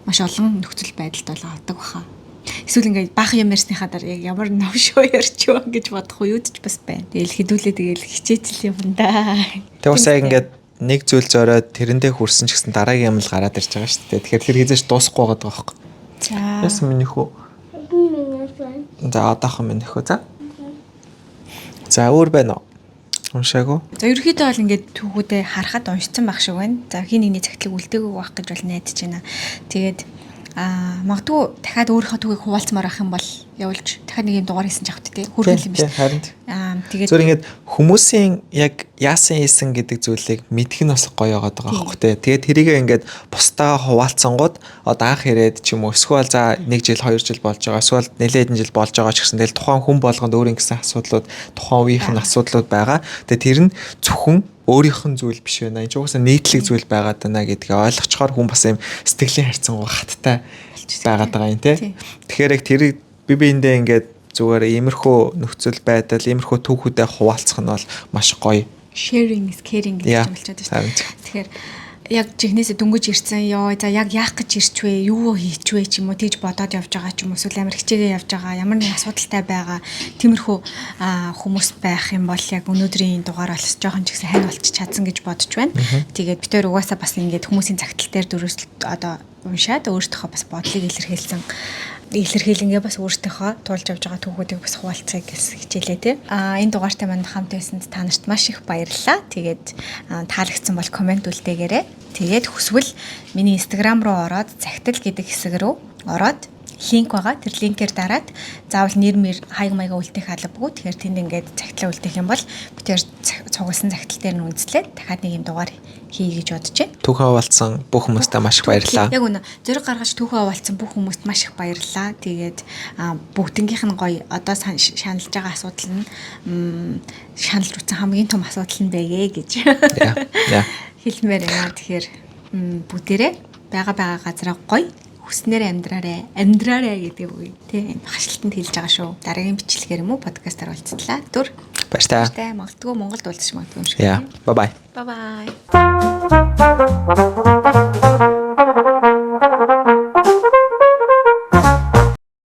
Speaker 1: маш олон нөхцөл байдалд бол авдаг баха. Эсвэл ингээд баахан юм ярьсныхаа дараа яг ямар новшоо ярьч юу гэж бодох үеуд ч бас байна. Тэгэл хэдүүлээ тэгэл хичээтэл юм да.
Speaker 2: Тэг бас яг ингээд нэг зүйл зориод тэрэндээ хүрсэн ч гэсэн дараагийн юм л гараад ирж байгаа шүү дээ. Тэгэхээр тэр хизээш дуусахгүй байгаа байхгүй.
Speaker 1: За.
Speaker 2: Яасан миний хүү? За, одоохон миний хүү. За. За, өөр байна уу? Уншаагүй.
Speaker 1: За, ерөнхийдөө бол ингээд түүхүүдээ харахад уншицсан байх шиг байна. За, хин нэгний цагтлаг үлдээгүй байх гэж бол найдаж байна. Тэгээд магадгүй дахиад өөрийнхөө түүхийг хуваалцмаар байх юм бол явуулж дахиад нэг юм дугаар хийсэн ч явт тий. Хүргэл юм биш.
Speaker 2: Харин.
Speaker 1: Тэгээд
Speaker 2: Зүгээр ингээд хүмүүсийн яг яасан хийсэн гэдэг зүйлийг мэдэх нь бас гоё яваад байгаа байхгүй тий. Тэгээд тэрийг ингээд бусдаа хуваалцсангууд одоо анх ирээд ч юм уу эсвэл за 1 жил 2 жил болж байгаа, эсвэл нэлээд хэдэн жил болж байгаа ч гэсэн тэгэл тухайн хүн болгонд өөр ингэсэн асуудлууд, тухайн үеийнх нь асуудлууд байгаа. Тэгээд тэр нь зөвхөн өөрийнх нь зүйл биш байна. Энэ ч угаасаа нийтлэг зүйл байгаад байна гэдгийг ойлгочхоор хүн бас юм сэтгэлийн харьцангуй хаттай байгаад байгаа юм тий. Тэгэхээр яг тэрийг би биэндээ ингээд зүгээр иймэрхүү нөхцөл байдал, иймэрхүү түүхүүдээ хуваалцах нь бол маш гоё.
Speaker 1: Sharing is caring гэж юм болчиход байна шүү дээ. Тэгэхээр яг жихнээсээ дөнгөж ирсэн ёо, за яг яах гэж ирчвэ, юу хийчвэ ч юм уу тэгж бодоод явж байгаа ч юм уу, эсвэл амар хичээгээ явж байгаа, ямар нэгэн асуудалтай байгаа тиймэрхүү хүмүүс байх юм бол яг өнөөдрийн дугаар бас жоохон ч гэсэн хань болчих чадсан гэж бодож байна. Тэгээд бид хоёр угаасаа бас ингээд хүмүүсийн загтал дээр дөрөс одоо уншаад өөртөөхөө бас бодлыг илэрхийлсэн илэрхийлэнгээ бас өөртөөхөө туулж явж байгаа түүхүүдийг бас хуваалцахыг гэсэн хичээлээ тий. Энэ дугаартай манд хамт байсанд та нарт маш их баярлалаа. Тэгээд таалагдсан бол comment үлдээгээрэй. Тэгээд хүсвэл миний Instagram руу ороод захидал гэдэг хэсэг рүү ороод link байгаа. Тэр link ээр дараад заавал нэр мэр хаяг маяга үлдээх албагүй. Тэгэхээр тэнд ингээд захидлаа үлдээх юм бол бид тэр цугласан захидал дээр нь үндэслээд дахиад нэг юм дугаар хий гэж бодож байна.
Speaker 2: Түүхээ хуваалцсан бүх хүмүүстээ маш их баярлалаа.
Speaker 1: Яг үнэ. Зориг гаргаж түүхээ хуваалцсан бүх хүмүүст маш их баярлалаа. Тэгээд бүгднгийнх нь гоё одоо шаналж байгаа асуудал нь шаналж утсан хамгийн том асуудал нь байгээ гэж хэлмээр байна. Тэгэхээр бүгдээрээ байгаа газараа гоё хүснээр амьдраарэ, амьдраарэ гэдэг үг тий хашлтанд хэлж байгаа шүү. Дараагийн бичлэгээр юм уу подкастаар уулзтлаа. Түр.
Speaker 2: Баяртай.
Speaker 1: Баяртай. Магадгүй Монголд уулзч магадгүй юм шиг.
Speaker 2: Yeah. Bye bye.
Speaker 1: Bye bye.